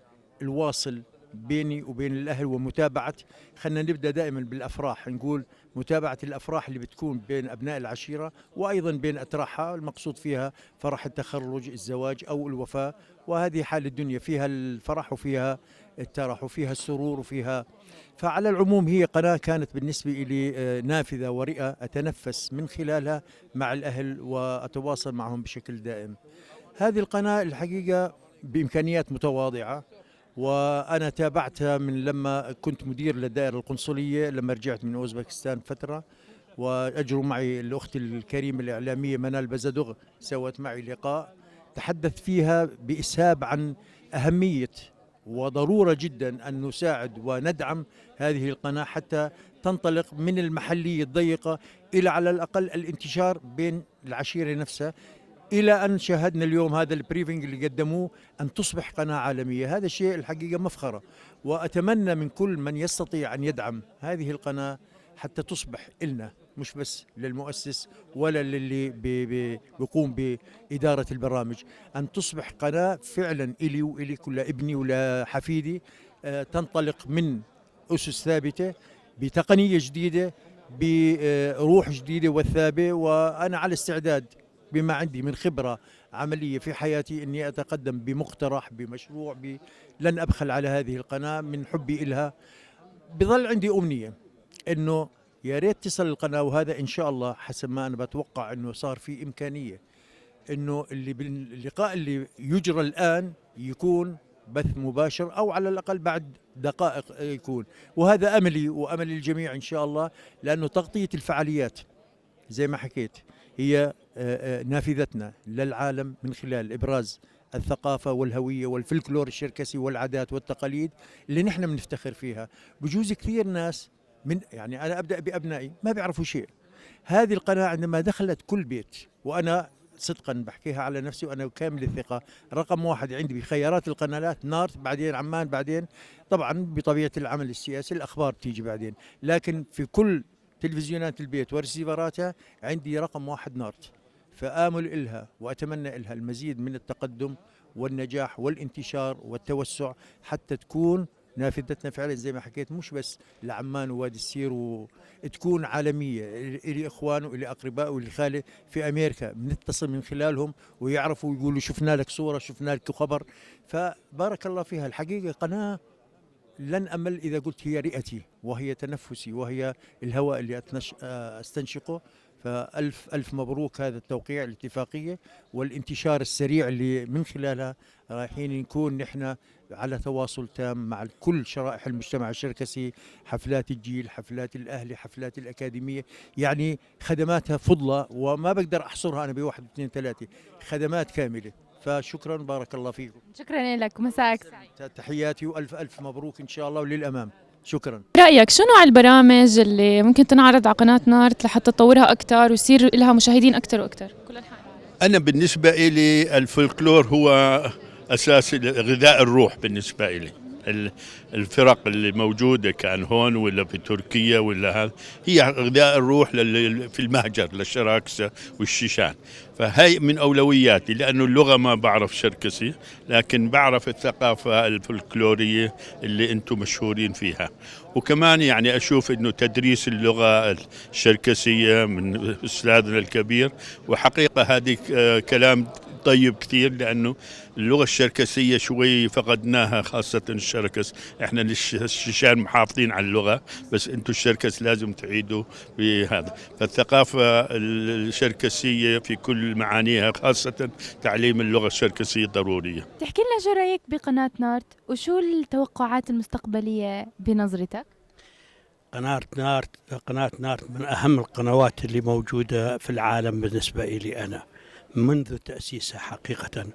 [SPEAKER 7] الواصل بيني وبين الأهل ومتابعة، خلينا نبدأ دائما بالأفراح، نقول متابعة الأفراح اللي بتكون بين أبناء العشيرة وأيضا بين أتراحها، المقصود فيها فرح التخرج، الزواج أو الوفاة، وهذه حال الدنيا فيها الفرح وفيها الترح وفيها السرور وفيها. فعلى العموم هي قناة كانت بالنسبة لي نافذة ورئة أتنفس من خلالها مع الأهل وأتواصل معهم بشكل دائم. هذه القناة الحقيقة بإمكانيات متواضعة، وأنا تابعتها من لما كنت مدير للدائرة القنصلية لما رجعت من أوزبكستان فترة، وأجروا معي الأخت الكريمة الإعلامية منال بزدغ، سوت معي لقاء تحدث فيها بإسهاب عن أهمية وضرورة جدا أن نساعد وندعم هذه القناة حتى تنطلق من المحلية الضيقة إلى على الأقل الانتشار بين العشيرة نفسها، إلى أن شاهدنا اليوم هذا ال briefing اللي قدموه أن تصبح قناة عالمية. هذا الشيء الحقيقة مفخرة، وأتمنى من كل من يستطيع أن يدعم هذه القناة حتى تصبح إلنا مش بس للمؤسس ولا للي بيقوم بإدارة البرامج، أن تصبح قناة فعلا إلي وإلك ولا ابني ولا حفيدي، تنطلق من أسس ثابتة بتقنية جديدة بروح جديدة وثابة. وأنا على استعداد بما عندي من خبرة عملية في حياتي أني أتقدم بمقترح بمشروع لن أبخل على هذه القناة من حبي إلها. بظل عندي أمنية أنه يا ريت تصل القناة، وهذا إن شاء الله حسب ما أنا بتوقع أنه صار في إمكانية أنه اللي باللقاء اللي يجرى الآن يكون بث مباشر أو على الأقل بعد دقائق يكون، وهذا أملي وأمل الجميع إن شاء الله، لأنه تغطية الفعاليات زي ما حكيت هي نافذتنا للعالم من خلال إبراز الثقافة والهوية والفلكلور الشركسي والعادات والتقاليد اللي نحن بنفتخر فيها. بجوز كثير ناس من يعني أنا أبدأ بأبنائي ما بيعرفوا شيء. هذه القناة عندما دخلت كل بيت، وأنا صدقا بحكيها على نفسي وأنا كامل الثقة، رقم واحد عندي بخيارات القنوات نارت، بعدين عمان، بعدين طبعا بطبيعة العمل السياسي الأخبار بتيجي بعدين، لكن في كل تلفزيونات البيت ورسيفراتها عندي رقم واحد نارت. فآمل إلها وأتمنى إلها المزيد من التقدم والنجاح والانتشار والتوسع حتى تكون نافذتنا فعلا زي ما حكيت مش بس لعمان ووادي السير، وتكون عالمية. إلي إخوان وإلي أقرباء وإلي خالي في أمريكا بنتصل من خلالهم ويعرفوا ويقولوا شفنا لك صورة شفنا لك خبر. فبارك الله فيها الحقيقة، قناة لن أمل إذا قلت هي رئتي وهي تنفسي وهي الهواء اللي أستنشقه. فألف ألف مبروك هذا التوقيع الاتفاقية والانتشار السريع اللي من خلالها رايحين نكون نحن على تواصل تام مع كل شرائح المجتمع الشركسي، حفلات الجيل، حفلات الأهلي، حفلات الأكاديمية، يعني خدماتها فضلة وما بقدر أحصرها أنا بواحد اثنين ثلاثة، خدمات كاملة. فشكرا، بارك الله فيكم.
[SPEAKER 1] شكرا لك ومساءك سعيد.
[SPEAKER 7] تحياتي وألف ألف مبروك إن شاء الله وللأمام. شكرا.
[SPEAKER 1] رأيك شو نوع البرامج اللي ممكن تنعرض على قناة نارت لحتى تطورها أكثر ويصير لها مشاهدين أكثر وأكثر؟ كل الحال
[SPEAKER 6] أنا بالنسبة إلي الفولكلور هو أساس غذاء الروح بالنسبة إلي. الفرق اللي موجودة كان هون ولا في تركيا ولا هذا، هي غذاء الروح في المهجر للشراكسة والشيشان. فهي من أولوياتي، لأنه اللغة ما بعرف شركسي لكن بعرف الثقافة الفولكلورية اللي أنتم مشهورين فيها. وكمان يعني أشوف أنه تدريس اللغة الشركسية من أستاذنا الكبير، وحقيقة هذه كلام طيب كثير، لأنه اللغة الشركسية شوي فقدناها، خاصة الشركس. احنا الشيشان محافظين على اللغة، بس انتم الشركس لازم تعيدوا بهذا. فالثقافة الشركسية في كل معانيها، خاصة تعليم اللغة الشركسية ضرورية.
[SPEAKER 8] تحكي لنا شو رأيك بقناة نارت وشو التوقعات المستقبلية بنظرتك؟
[SPEAKER 9] قناة نارت، قناة نارت من أهم القنوات اللي موجودة في العالم بالنسبة إلي أنا منذ تأسيسها حقيقة،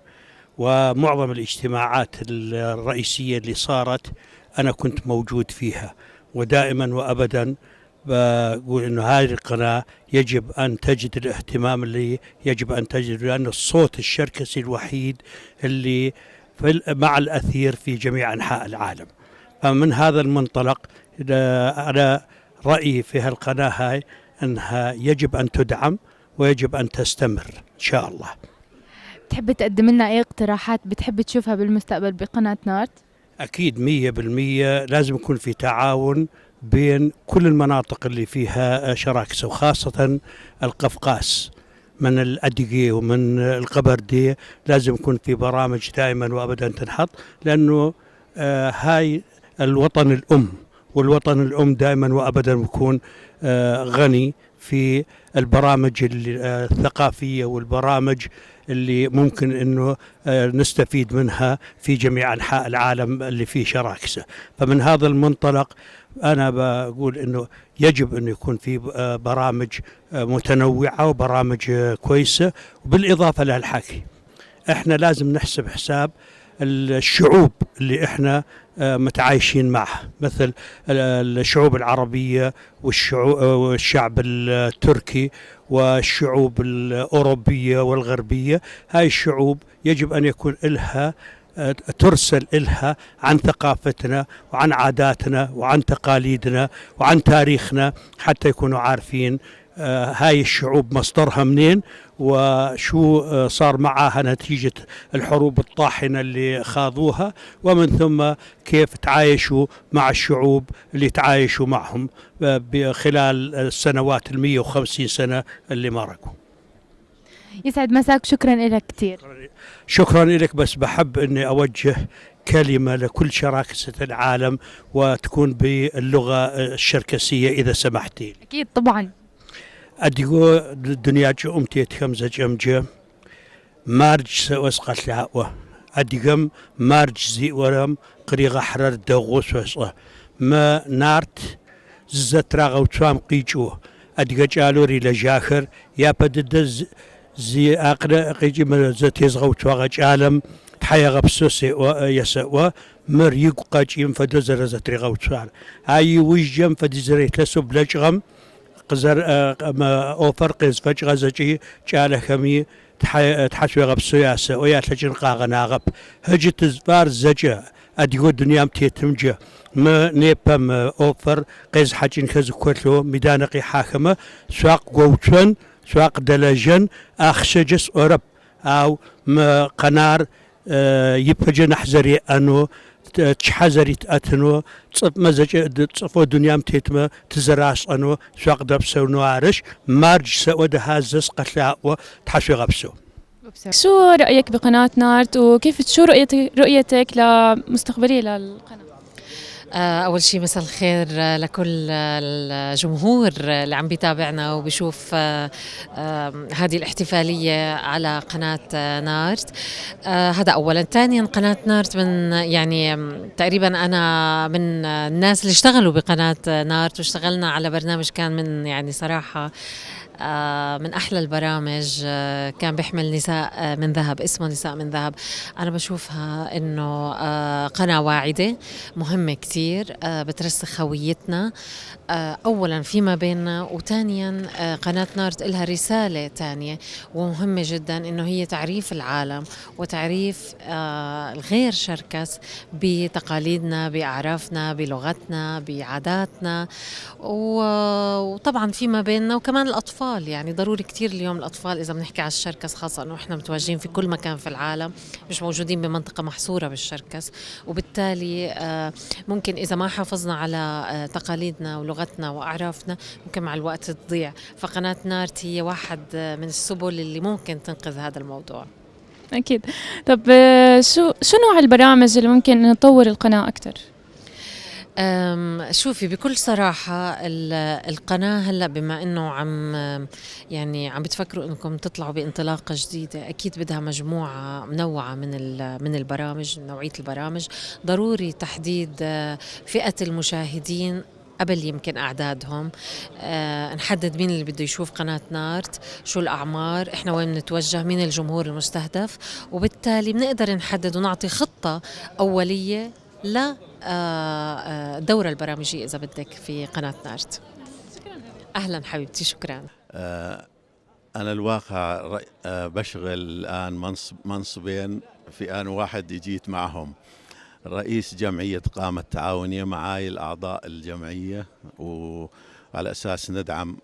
[SPEAKER 9] ومعظم الاجتماعات الرئيسية اللي صارت أنا كنت موجود فيها، ودائما وأبدا بقول إنه هذه القناة يجب أن تجد الاهتمام اللي يجب أن تجد، لأن الصوت الشركسي الوحيد اللي مع الأثير في جميع أنحاء العالم. فمن هذا المنطلق أنا رأيي في هالقناة هاي أنها يجب أن تدعم ويجب أن تستمر إن شاء الله.
[SPEAKER 8] بتحب تقدم لنا أي اقتراحات بتحب تشوفها بالمستقبل بقناة نارت؟
[SPEAKER 9] أكيد 100% لازم يكون في تعاون بين كل المناطق اللي فيها شراكسة، وخاصة القفقاس من الأدقي ومن القبردي، لازم يكون في برامج دائما وأبدا تنحط، لأنه هاي الوطن الأم، والوطن الأم دائما وأبدا بيكون غني في البرامج الثقافية والبرامج اللي ممكن أنه نستفيد منها في جميع أنحاء العالم اللي فيه شراكسة. فمن هذا المنطلق أنا بقول أنه يجب أن يكون في برامج متنوعة وبرامج كويسة. وبالإضافة للحكي إحنا لازم نحسب حساب الشعوب اللي إحنا متعايشين معها، مثل الشعوب العربية والشعب التركي والشعوب الأوروبية والغربية. هاي الشعوب يجب أن يكون إلها ترسل إلها عن ثقافتنا وعن عاداتنا وعن تقاليدنا وعن تاريخنا، حتى يكونوا عارفين هاي الشعوب مصدرها منين، وشو صار معها نتيجة الحروب الطاحنة اللي خاضوها، ومن ثم كيف تعايشوا مع الشعوب اللي تعايشوا معهم خلال السنوات 150 سنة اللي مرقوا.
[SPEAKER 8] يسعد مساك، شكرا لك كثير.
[SPEAKER 9] شكرا لك. بس بحب اني اوجه كلمة لكل شراكسة العالم وتكون باللغة الشركسية إذا سمحتي.
[SPEAKER 8] أكيد طبعا.
[SPEAKER 9] أديو الدنيا أمتي خمسة جمجة مارج سوسقت لعوة أديقم مارج زي ورم قريغ حرر دغوس وسقة ما نارت زتراغ وتوام قيجو أديق جالوري لجاخر يا بدد زي أقرأ قيجي من زتيزغ وتواغ عالم تحيا غبسوسي يسوا مر يقاج ينفدو زرزتريغ وتوار هاي ويجم فدي زريت لسو بلجغم قزر أوفر قز فجغ زجي جاله خمي تحشو غبسو ياسا ويا تلجن قاغناغب هجت زفار زجا أديو دنيا متيتمجا ما نيبم أوفر قز حاجين خز كتلو ميدانقي حاكمة سواق قوتن سواق دلجن أخشجس أوروب أو ما قنار يبجن حزري أنو تحزري تأتنو تصف مزج تصفو دنيا متيتما تزراس أنو سواق دبسو نوارش مارج سود هازس قتلاء وتحشو غبسو.
[SPEAKER 1] شو رأيك بقناة نارت وكيف شو رؤيتك لمستقبلية للقناة؟
[SPEAKER 10] أول شيء مساء الخير لكل الجمهور اللي عم بيتابعنا وبيشوف هذه الاحتفالية على قناة نارت. هذا أولا. ثانيا قناة نارت من يعني تقريبا أنا من الناس اللي اشتغلوا بقناة نارت، واشتغلنا على برنامج كان من يعني صراحة من أحلى البرامج، كان بيحمل نساء من ذهب، اسمه نساء من ذهب. أنا بشوفها إنه قناة واعدة مهمة كتير، بترسخ هويتنا أولا فيما بيننا، وثانيا قناة نارت إلها رسالة تانية ومهمة جدا، إنه هي تعريف العالم وتعريف الغير شركس بتقاليدنا، بأعرافنا، بلغتنا، بعاداتنا، وطبعا فيما بيننا، وكمان الأطفال. يعني ضروري كتير اليوم الأطفال إذا بنحكي على الشركس، خاصة إنه إحنا متواجدين في كل مكان في العالم، مش موجودين بمنطقة محصورة بالشركس، وبالتالي ممكن إذا ما حافظنا على تقاليدنا ولغتنا وأعرافنا ممكن مع الوقت تضيع. فقناة نارت هي واحد من السبل اللي ممكن تنقذ هذا الموضوع.
[SPEAKER 1] أكيد. طب شو نوع البرامج اللي ممكن نطور القناة أكثر؟
[SPEAKER 10] شوفي بكل صراحة القناة هلأ بما أنه عم بتفكروا أنكم تطلعوا بانطلاقة جديدة، أكيد بدها مجموعة منوعة من البرامج، نوعية البرامج. ضروري تحديد فئة المشاهدين قبل يمكن أعدادهم، نحدد مين اللي بده يشوف قناة نارت، شو الأعمار، إحنا وين بنتوجه، مين الجمهور المستهدف، وبالتالي بنقدر نحدد ونعطي خطة أولية لا الدورة البرامجية إذا بدك في قناة نارت. شكرا. أهلا حبيبتي، شكرا.
[SPEAKER 11] أنا الواقع بشغل الآن منصبين في آن واحد، جيت معهم رئيس جمعية قامة التعاونية، معاي الأعضاء الجمعية، وعلى أساس ندعم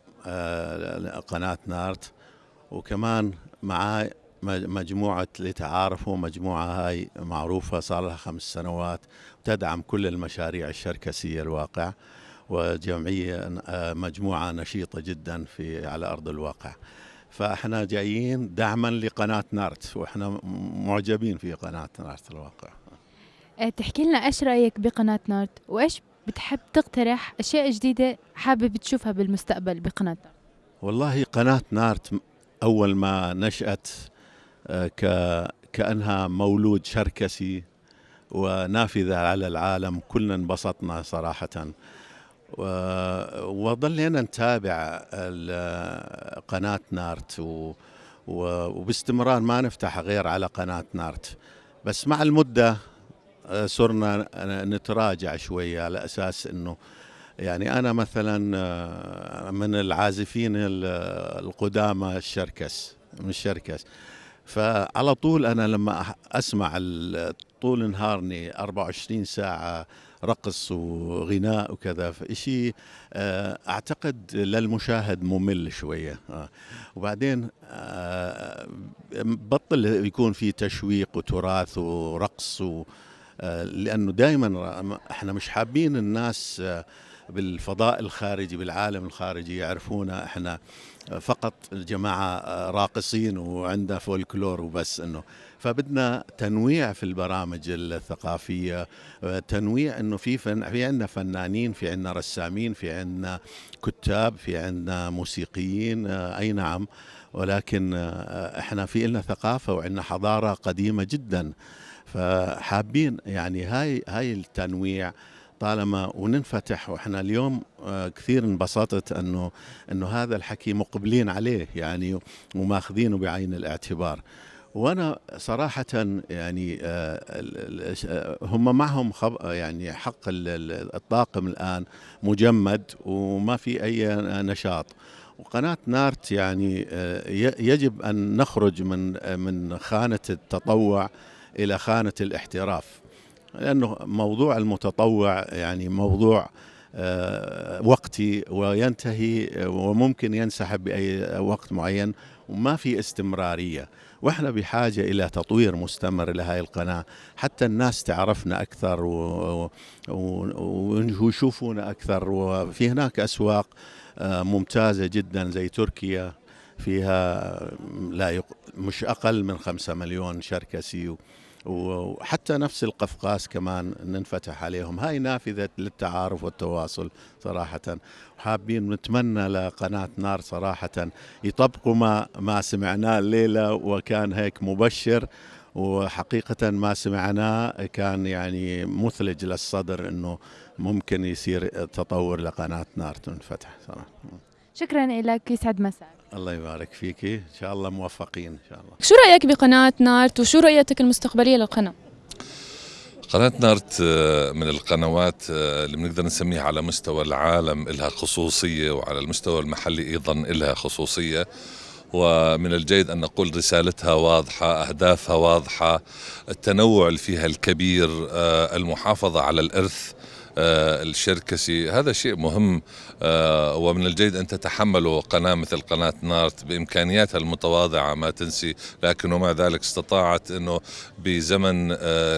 [SPEAKER 11] قناة نارت، وكمان معاي مجموعة لتعارفوا، مجموعة هاي معروفة صار لها 5 سنوات تدعم كل المشاريع الشركسية الواقع، وجمعية مجموعة نشيطة جدا في على أرض الواقع. فإحنا جايين دعما لقناة نارت، وإحنا معجبين في قناة نارت الواقع.
[SPEAKER 8] تحكي لنا إيش رأيك بقناة نارت، وإيش بتحب تقترح أشياء جديدة حابب تشوفها بالمستقبل بقناة نارت؟
[SPEAKER 11] والله قناة نارت أول ما نشأت كأنها مولود شركسي ونافذة على العالم، كلنا انبسطنا صراحة، وظلينا نتابع قناة نارت وباستمرار ما نفتح غير على قناة نارت. بس مع المدة صرنا نتراجع شوية، على أساس أنه يعني أنا مثلا من العازفين القدامى الشركس، من الشركس، فعلى طول أنا لما أسمع طول نهارني 24 ساعة رقص وغناء وكذا، فإشي أعتقد للمشاهد ممل شوية. وبعدين بطل يكون في تشويق وتراث ورقص لأنه دائما احنا مش حابين الناس بالفضاء الخارجي، بالعالم الخارجي يعرفونا احنا فقط الجماعة راقصين وعندنا فولكلور وبس. انه فبدنا تنويع في البرامج الثقافية، تنويع انه في عندنا فنانين، في عندنا رسامين، في عندنا كتاب، في عندنا موسيقيين، اي نعم، ولكن احنا في لنا ثقافة وعندنا حضارة قديمة جدا، فحابين يعني هاي التنويع طالما وننفتح. واحنا اليوم كثير انبسطت انه هذا الحكي مقبلين عليه يعني وماخذينه بعين الاعتبار. وانا صراحة يعني هم معهم يعني حق الطاقم الان مجمد وما في اي نشاط. وقناة نارت يعني يجب ان نخرج من خانة التطوع الى خانة الاحتراف، لأنه موضوع المتطوع يعني موضوع وقتي وينتهي وممكن ينسحب بأي وقت معين وما في استمرارية. وإحنا بحاجة إلى تطوير مستمر لهذه القناة حتى الناس تعرفنا أكثر ويشوفونا أكثر. وفي هناك أسواق ممتازة جدا زي تركيا، فيها مش أقل من 5 مليون شركسي، وحتى نفس القفقاس كمان ننفتح عليهم. هاي نافذة للتعارف والتواصل صراحة. وحابين نتمنى لقناة نار صراحة يطبقوا ما سمعناه الليلة، وكان هيك مبشر، وحقيقة ما سمعناه كان يعني مثلج للصدر انه ممكن يصير تطور لقناة نار تنفتح صراحة.
[SPEAKER 8] شكرا لك، يسعد مساك.
[SPEAKER 11] الله يبارك فيكي، إن شاء الله موفقين إن شاء الله.
[SPEAKER 1] شو رأيك بقناة نارت وشو رؤيتك المستقبلية للقناة؟
[SPEAKER 12] قناة نارت من القنوات اللي بنقدر نسميها على مستوى العالم إلها خصوصية، وعلى المستوى المحلي أيضا إلها خصوصية. ومن الجيد أن نقول رسالتها واضحة، أهدافها واضحة، التنوع اللي فيها الكبير، المحافظة على الإرث الشركسي، هذا شيء مهم. ومن الجيد أن تتحمله قناة مثل قناة نارت بإمكانياتها المتواضعة، ما تنسي، لكن ومع ذلك استطاعت أنه بزمن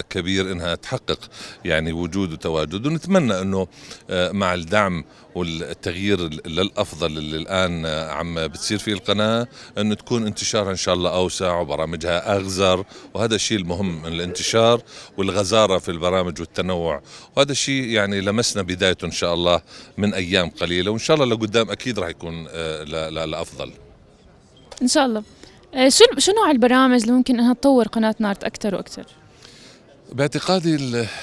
[SPEAKER 12] كبير أنها تحقق يعني وجود وتواجد. ونتمنى أنه مع الدعم والتغيير للأفضل اللي الآن عم بتصير فيه القناة، أنه تكون انتشارها إن شاء الله أوسع وبرامجها أغزر، وهذا الشيء المهم، الانتشار والغزارة في البرامج والتنوع، وهذا الشيء يعني لمسنا بدايته إن شاء الله من أيام قليلة، وإن شاء الله لقدام أكيد راح يكون لأفضل
[SPEAKER 1] إن شاء الله. شو نوع البرامج اللي ممكن أنها تطور قناة نارت أكثر وأكثر؟
[SPEAKER 12] باعتقادي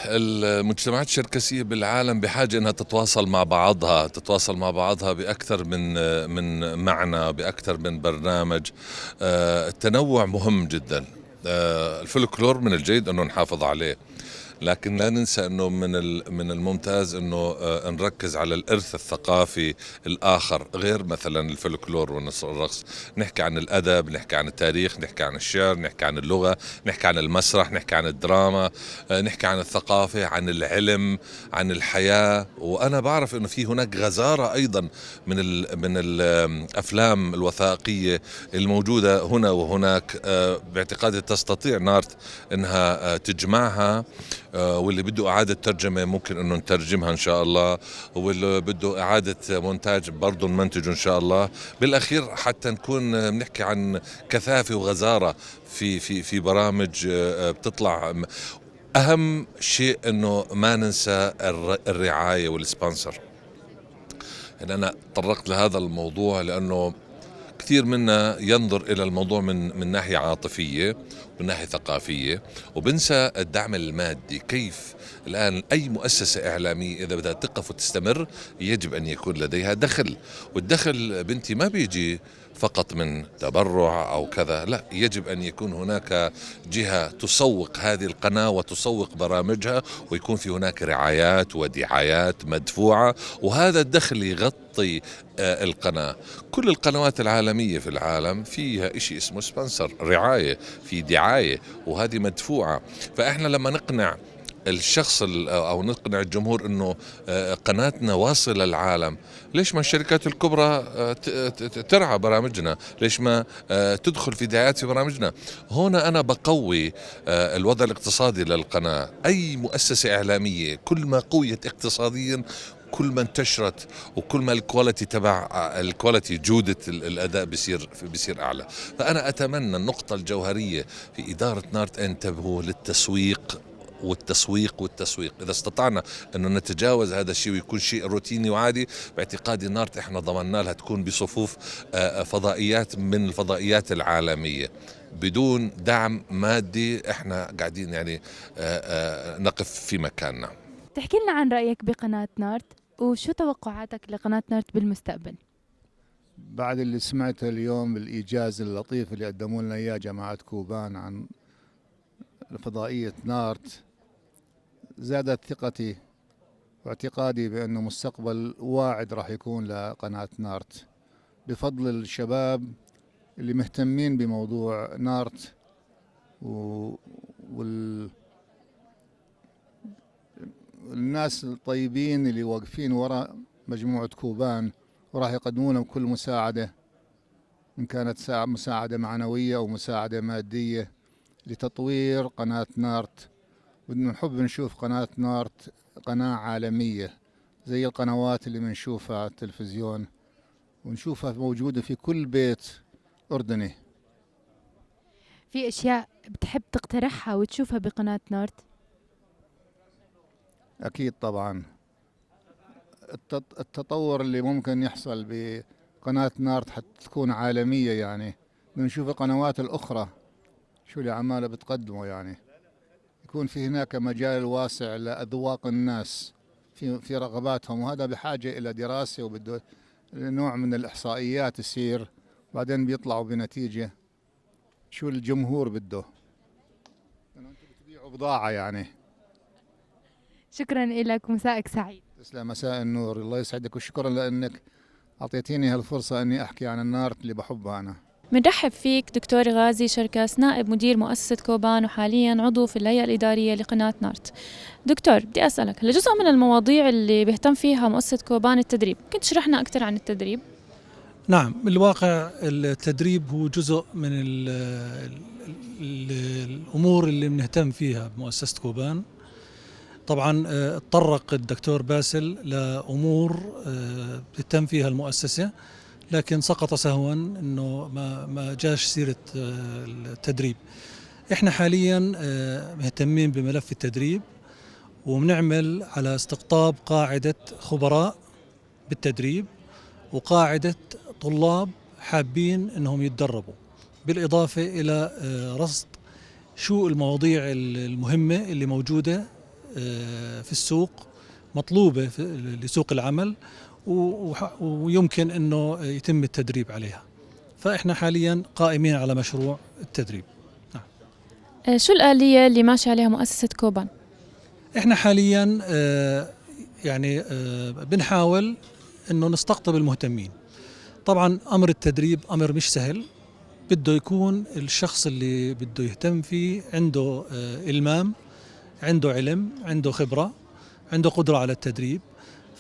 [SPEAKER 12] المجتمعات الشركسية بالعالم بحاجة أنها تتواصل مع بعضها، تتواصل مع بعضها بأكثر من معنى، بأكثر من برنامج. التنوع مهم جدا. الفولكلور من الجيد أنه نحافظ عليه، لكن لا ننسى أنه من الممتاز أنه نركز على الإرث الثقافي الآخر غير مثلا الفولكلور والرقص. نحكي عن الأدب، نحكي عن التاريخ، نحكي عن الشعر، نحكي عن اللغة، نحكي عن المسرح، نحكي عن الدراما، نحكي عن الثقافة، عن العلم، عن الحياة. وأنا بعرف أنه في هناك غزارة أيضا من الأفلام الوثائقية الموجودة هنا وهناك. باعتقادي تستطيع نارت أنها تجمعها، واللي بده إعادة ترجمة ممكن إنه نترجمها إن شاء الله، واللي بده إعادة مونتاج برضه نمنتجه إن شاء الله. بالأخير حتى نكون بنحكي عن كثافة وغزارة في في في برامج بتطلع. أهم شيء إنه ما ننسى الرعاية وال sponsor. يعني أنا تطرقت لهذا الموضوع لأنه كثير منا ينظر إلى الموضوع من ناحية عاطفية ومن ناحية ثقافية، وبنسى الدعم المادي. كيف الآن أي مؤسسة إعلامية إذا بدها تقف وتستمر يجب أن يكون لديها دخل، والدخل بنتي ما بيجي فقط من تبرع أو كذا، لا، يجب أن يكون هناك جهة تسوق هذه القناة وتسوق برامجها، ويكون في هناك رعايات ودعايات مدفوعة، وهذا الدخل يغطي القناة. كل القنوات العالمية في العالم فيها إشي اسمه سبونسر، رعاية، في دعاية، وهذه مدفوعة. فإحنا لما نقنع الشخص او نقنع الجمهور انه قناتنا واصله للعالم، ليش ما الشركات الكبرى ترعى برامجنا؟ ليش ما تدخل في دعايات في برامجنا؟ هنا انا بقوي الوضع الاقتصادي للقناة. اي مؤسسة اعلامية كل ما قويت اقتصاديا كل ما انتشرت، وكل ما ال quality تبع ال quality جودة الأداء بصير أعلى. فأنا أتمنى النقطة الجوهرية في إدارة نارت انتبهوا للتسويق والتسويق والتسويق. إذا استطعنا أنه نتجاوز هذا الشيء ويكون شيء روتيني وعادي، باعتقادي نارت إحنا ضمننا لها تكون بصفوف فضائيات من الفضائيات العالمية. بدون دعم مادي إحنا قاعدين يعني نقف في مكاننا.
[SPEAKER 8] تحكي لنا عن رأيك بقناة نارت وشو توقعاتك لقناة نارت بالمستقبل؟
[SPEAKER 13] بعد اللي سمعته اليوم بالإيجاز اللطيف اللي قدموا لنا إياه جماعة كوبان عن فضائية نارت، زادت ثقتي واعتقادي بأنه مستقبل واعد راح يكون لقناة نارت بفضل الشباب اللي مهتمين بموضوع نارت والناس الطيبين اللي واقفين وراء مجموعة كوبان وراح يقدمون لهم كل مساعدة، إن كانت مساعدة معنوية أو مساعدة مادية لتطوير قناة نارت. بدنا نحب نشوف قناة نارت قناة عالمية زي القنوات اللي بنشوفها على التلفزيون ونشوفها موجودة في كل بيت أردني.
[SPEAKER 8] في أشياء بتحب تقترحها وتشوفها بقناة نارت؟
[SPEAKER 13] أكيد طبعا، التطور اللي ممكن يحصل بقناة نارت حتى تكون عالمية، يعني بنشوف القنوات الأخرى شو اللي عمالة بتقدمه، يعني يكون في هناك مجال واسع لأذواق الناس في رغباتهم، وهذا بحاجة إلى دراسة وبده نوع من الإحصائيات يصير، بعدين بيطلعوا بنتيجة شو الجمهور بده، لأنه أنتم بتبيعوا بضاعة يعني.
[SPEAKER 8] شكرا لك ومساءك سعيد.
[SPEAKER 13] تسلم، مساء النور، الله يسعدك، وشكرا لأنك أعطيتيني هالفرصة أني أحكي عن النارت اللي بحبها أنا.
[SPEAKER 1] بنرحب فيك دكتور غازي شركاس، نائب مدير مؤسسة كوبان وحاليا عضو في الهيئة الإدارية لقناة نارت. دكتور، بدي أسألك، هلا جزء من المواضيع اللي بيهتم فيها مؤسسة كوبان التدريب، ممكن تشرح لنا أكثر عن التدريب؟
[SPEAKER 14] نعم، بالواقع التدريب هو جزء من ال ال الأمور اللي بنهتم فيها بمؤسسة كوبان. طبعا تطرق الدكتور باسل لأمور بتهتم فيها المؤسسة، لكن سقط سهوا انه ما جاش سيره التدريب. احنا حاليا مهتمين بملف التدريب، وبنعمل على استقطاب قاعدة خبراء بالتدريب وقاعدة طلاب حابين انهم يتدربوا، بالاضافة الى رصد شو المواضيع المهمة اللي موجودة في السوق، مطلوبه لسوق العمل ويمكن انه يتم التدريب عليها. فاحنا حاليا قائمين على مشروع التدريب.
[SPEAKER 1] نعم. شو الآلية اللي ماشي عليها مؤسسة كوبان؟
[SPEAKER 14] احنا حاليا يعني بنحاول انه نستقطب المهتمين. طبعا امر التدريب امر مش سهل، بده يكون الشخص اللي بده يهتم فيه عنده إلمام، عنده علم، عنده خبرة، عنده قدرة على التدريب.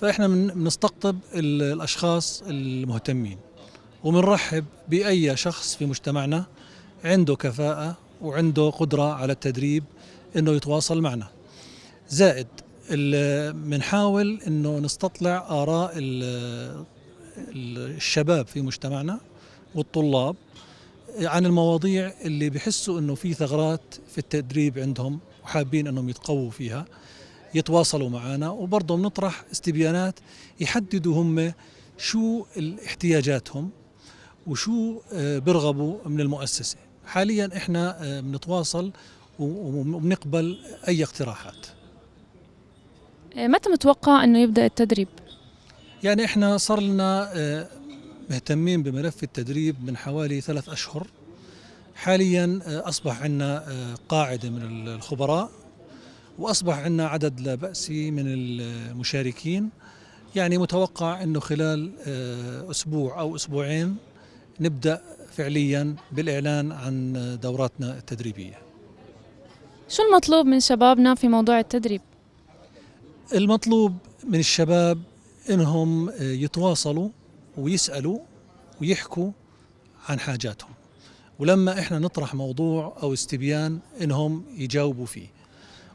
[SPEAKER 14] فإحنا بنستقطب الأشخاص المهتمين، وبنرحب بأي شخص في مجتمعنا عنده كفاءة وعنده قدرة على التدريب إنه يتواصل معنا. زائد بنحاول إنه نستطلع آراء الشباب في مجتمعنا والطلاب عن المواضيع اللي بحسوا إنه في ثغرات في التدريب عندهم وحابين إنهم يتقووا فيها، يتواصلوا معنا. وبرضه بنطرح استبيانات يحددوا هم شو احتياجاتهم وشو برغبوا من المؤسسة. حاليا احنا بنتواصل وبنقبل اي اقتراحات.
[SPEAKER 1] متى متوقع انه يبدأ التدريب؟
[SPEAKER 14] يعني احنا صار لنا مهتمين بملف التدريب من حوالي 3 أشهر. حاليا اصبح عندنا قاعدة من الخبراء، وأصبح عندنا عدد لا بأس من المشاركين. يعني متوقع أنه خلال أسبوع أو أسبوعين نبدأ فعليا بالإعلان عن دوراتنا التدريبية.
[SPEAKER 1] شو المطلوب من شبابنا في موضوع التدريب؟
[SPEAKER 14] المطلوب من الشباب إنهم يتواصلوا ويسألوا ويحكوا عن حاجاتهم، ولما إحنا نطرح موضوع أو استبيان إنهم يجاوبوا فيه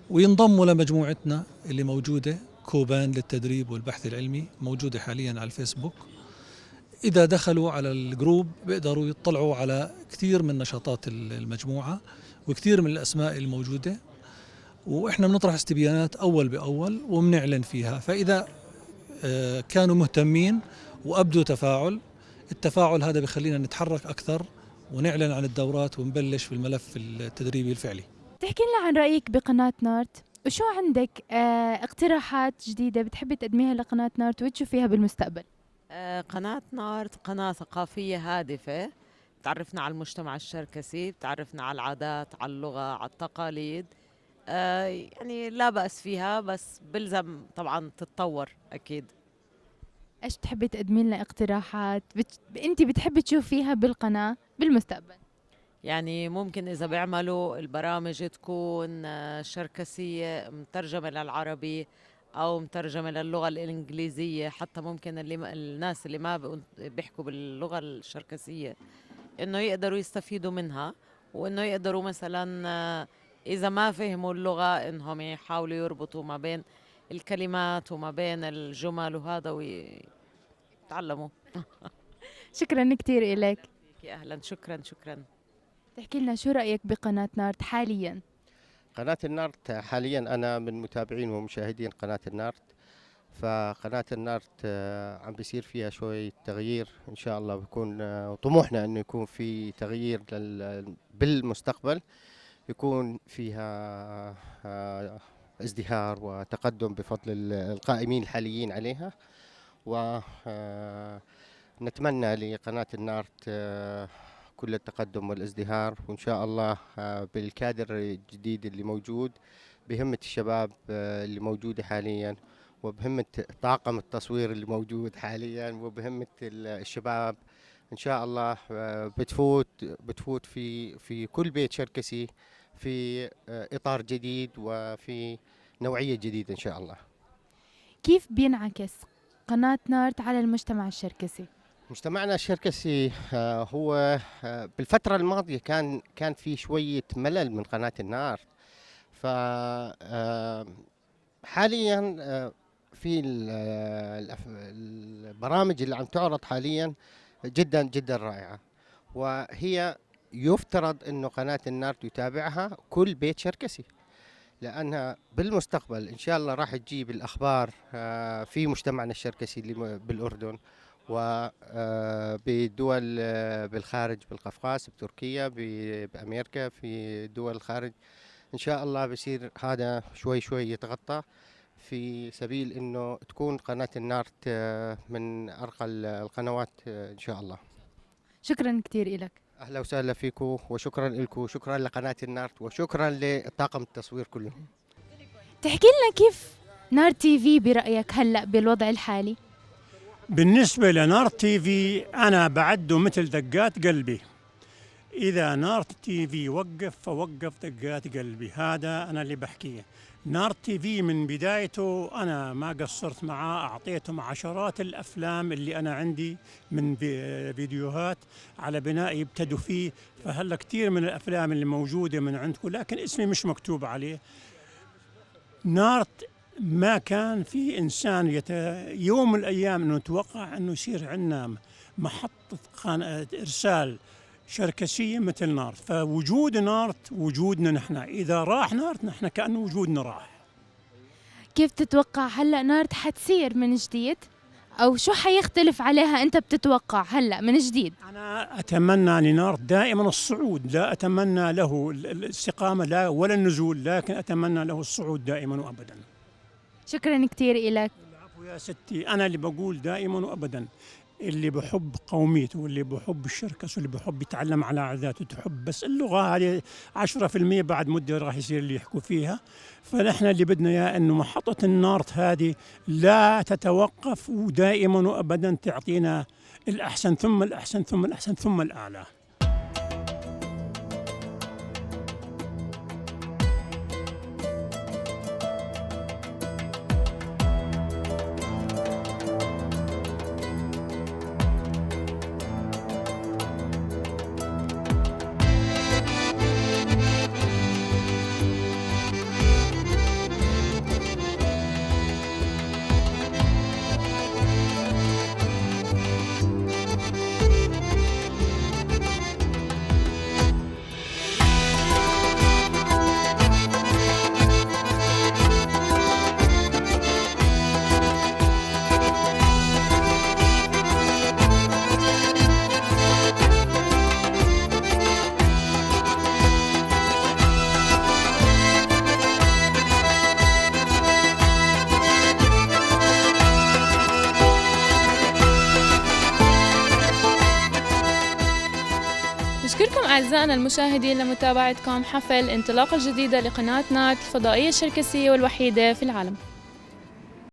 [SPEAKER 14] وينضموا لمجموعتنا اللي موجودة كوبان للتدريب والبحث العلمي، موجودة حاليا على الفيسبوك. إذا دخلوا على ال group بيقدروا يطلعوا على كثير من نشاطات المجموعة وكثير من الأسماء الموجودة، وإحنا بنطرح استبيانات أول بأول وبنعلن فيها. فإذا كانوا مهتمين وأبدوا تفاعل، التفاعل هذا بخلينا نتحرك أكثر ونعلن عن الدورات ونبلش في الملف التدريبي الفعلي.
[SPEAKER 8] تحكي لنا عن رأيك بقناة نارت، وشو عندك اقتراحات جديدة بتحبي تقدميها لقناة نارت وتشوفيها بالمستقبل؟
[SPEAKER 15] قناة نارت قناة ثقافية هادفة، بتعرفنا على المجتمع الشركسي، بتعرفنا على العادات، على اللغة، على التقاليد. يعني لا بأس فيها، بس بلزم طبعا تتطور أكيد.
[SPEAKER 8] ايش بتحبي تقدمي لنا اقتراحات انت بتحبي تشوفيها بالقناة بالمستقبل؟
[SPEAKER 15] يعني ممكن إذا بيعملوا البرامج تكون شركسية مترجمة للعربي أو مترجمة للغة الإنجليزية، حتى ممكن الناس اللي ما بيحكوا باللغة الشركسية إنه يقدروا يستفيدوا منها، وإنه يقدروا مثلا إذا ما فهموا اللغة إنهم يحاولوا يربطوا ما بين الكلمات وما بين الجمل وهذا ويتعلموا.
[SPEAKER 8] شكرا كثير إلك.
[SPEAKER 15] أهلا، شكرا شكرا.
[SPEAKER 8] تحكي لنا شو رأيك بقناة نارت حاليا؟
[SPEAKER 16] قناة النارت حاليا أنا من متابعين ومشاهدين قناة النارت، فقناة النارت عم بيصير فيها شوية تغيير إن شاء الله، بيكون طموحنا إنه يكون في تغيير بالمستقبل، يكون فيها ازدهار وتقدم بفضل القائمين الحاليين عليها، ونتمنى لقناة النارت كل التقدم والازدهار، وإن شاء الله بالكادر الجديد اللي موجود، بهمة الشباب اللي موجودة حاليا، وبهمة طاقم التصوير اللي موجود حاليا، وبهمة الشباب إن شاء الله بتفوت في كل بيت شركسي في إطار جديد وفي نوعية جديدة إن شاء الله.
[SPEAKER 8] كيف بينعكس قناة نارت على المجتمع الشركسي؟
[SPEAKER 16] مجتمعنا الشركسي هو بالفترة الماضية كان في شوية ملل من قناة النارت، ف حاليا في البرامج اللي عم تعرض حاليا جدا جدا رائعة، وهي يفترض انه قناة النارت يتابعها كل بيت شركسي، لانها بالمستقبل ان شاء الله راح تجيب الاخبار في مجتمعنا الشركسي اللي بالاردن وبدول بالخارج، بالقفقاز، بتركيا، بامريكا، في دول الخارج. ان شاء الله بصير هذا شوي شوي يتغطى في سبيل انه تكون قناة النارت من ارقى القنوات ان شاء الله.
[SPEAKER 8] شكرا كثير لك.
[SPEAKER 16] اهلا وسهلا فيكم، وشكرا لكم، وشكرا لقناه النارت، وشكرا لطاقم التصوير كله.
[SPEAKER 8] تحكي لنا كيف نارت تي في برايك هلا بالوضع الحالي؟
[SPEAKER 17] بالنسبة لنارت تي في انا بعده مثل دقات قلبي. اذا نارت تي في وقف فوقف دقات قلبي، هذا انا اللي بحكيه. نارت تي في من بدايته انا ما قصرت معاه، اعطيتهم عشرات الافلام اللي انا عندي من فيديوهات على بناء يبتدوا فيه، فهلا كثير من الافلام اللي موجودة من عندكم لكن اسمي مش مكتوب عليه. نارت ما كان في انسان يوم من الايام انه نتوقع انه يصير عندنا محطة ارسال شركسية مثل نارت، فوجود نارت وجودنا نحن، إذا راح نارت نحن كأنه وجودنا راح.
[SPEAKER 8] كيف تتوقع هلأ نارت حتصير من جديد؟ أو شو حيختلف عليها أنت بتتوقع هلأ من جديد؟
[SPEAKER 17] أنا أتمنى لنارت دائما الصعود، لا أتمنى له الاستقامة لا ولا النزول، لكن أتمنى له الصعود دائما وأبدا.
[SPEAKER 8] شكرا كثير لك.
[SPEAKER 17] العفو يا ستي، أنا اللي بقول دائما وأبدا اللي بحب قوميته واللي بحب الشركس واللي بحب يتعلم على عاداته تحب، بس اللغة هذه 10% بعد مدة راح يصير اللي يحكوا فيها. فنحن اللي بدنا اياه انه محطة النارت هذه لا تتوقف، ودائما وابدا تعطينا الأحسن ثم الأحسن ثم الأحسن ثم الأعلى.
[SPEAKER 1] نشكركم أعزائنا المشاهدين لمتابعتكم حفل انطلاقة الجديدة لقناة نارت الفضائية الشركسية والوحيدة في العالم.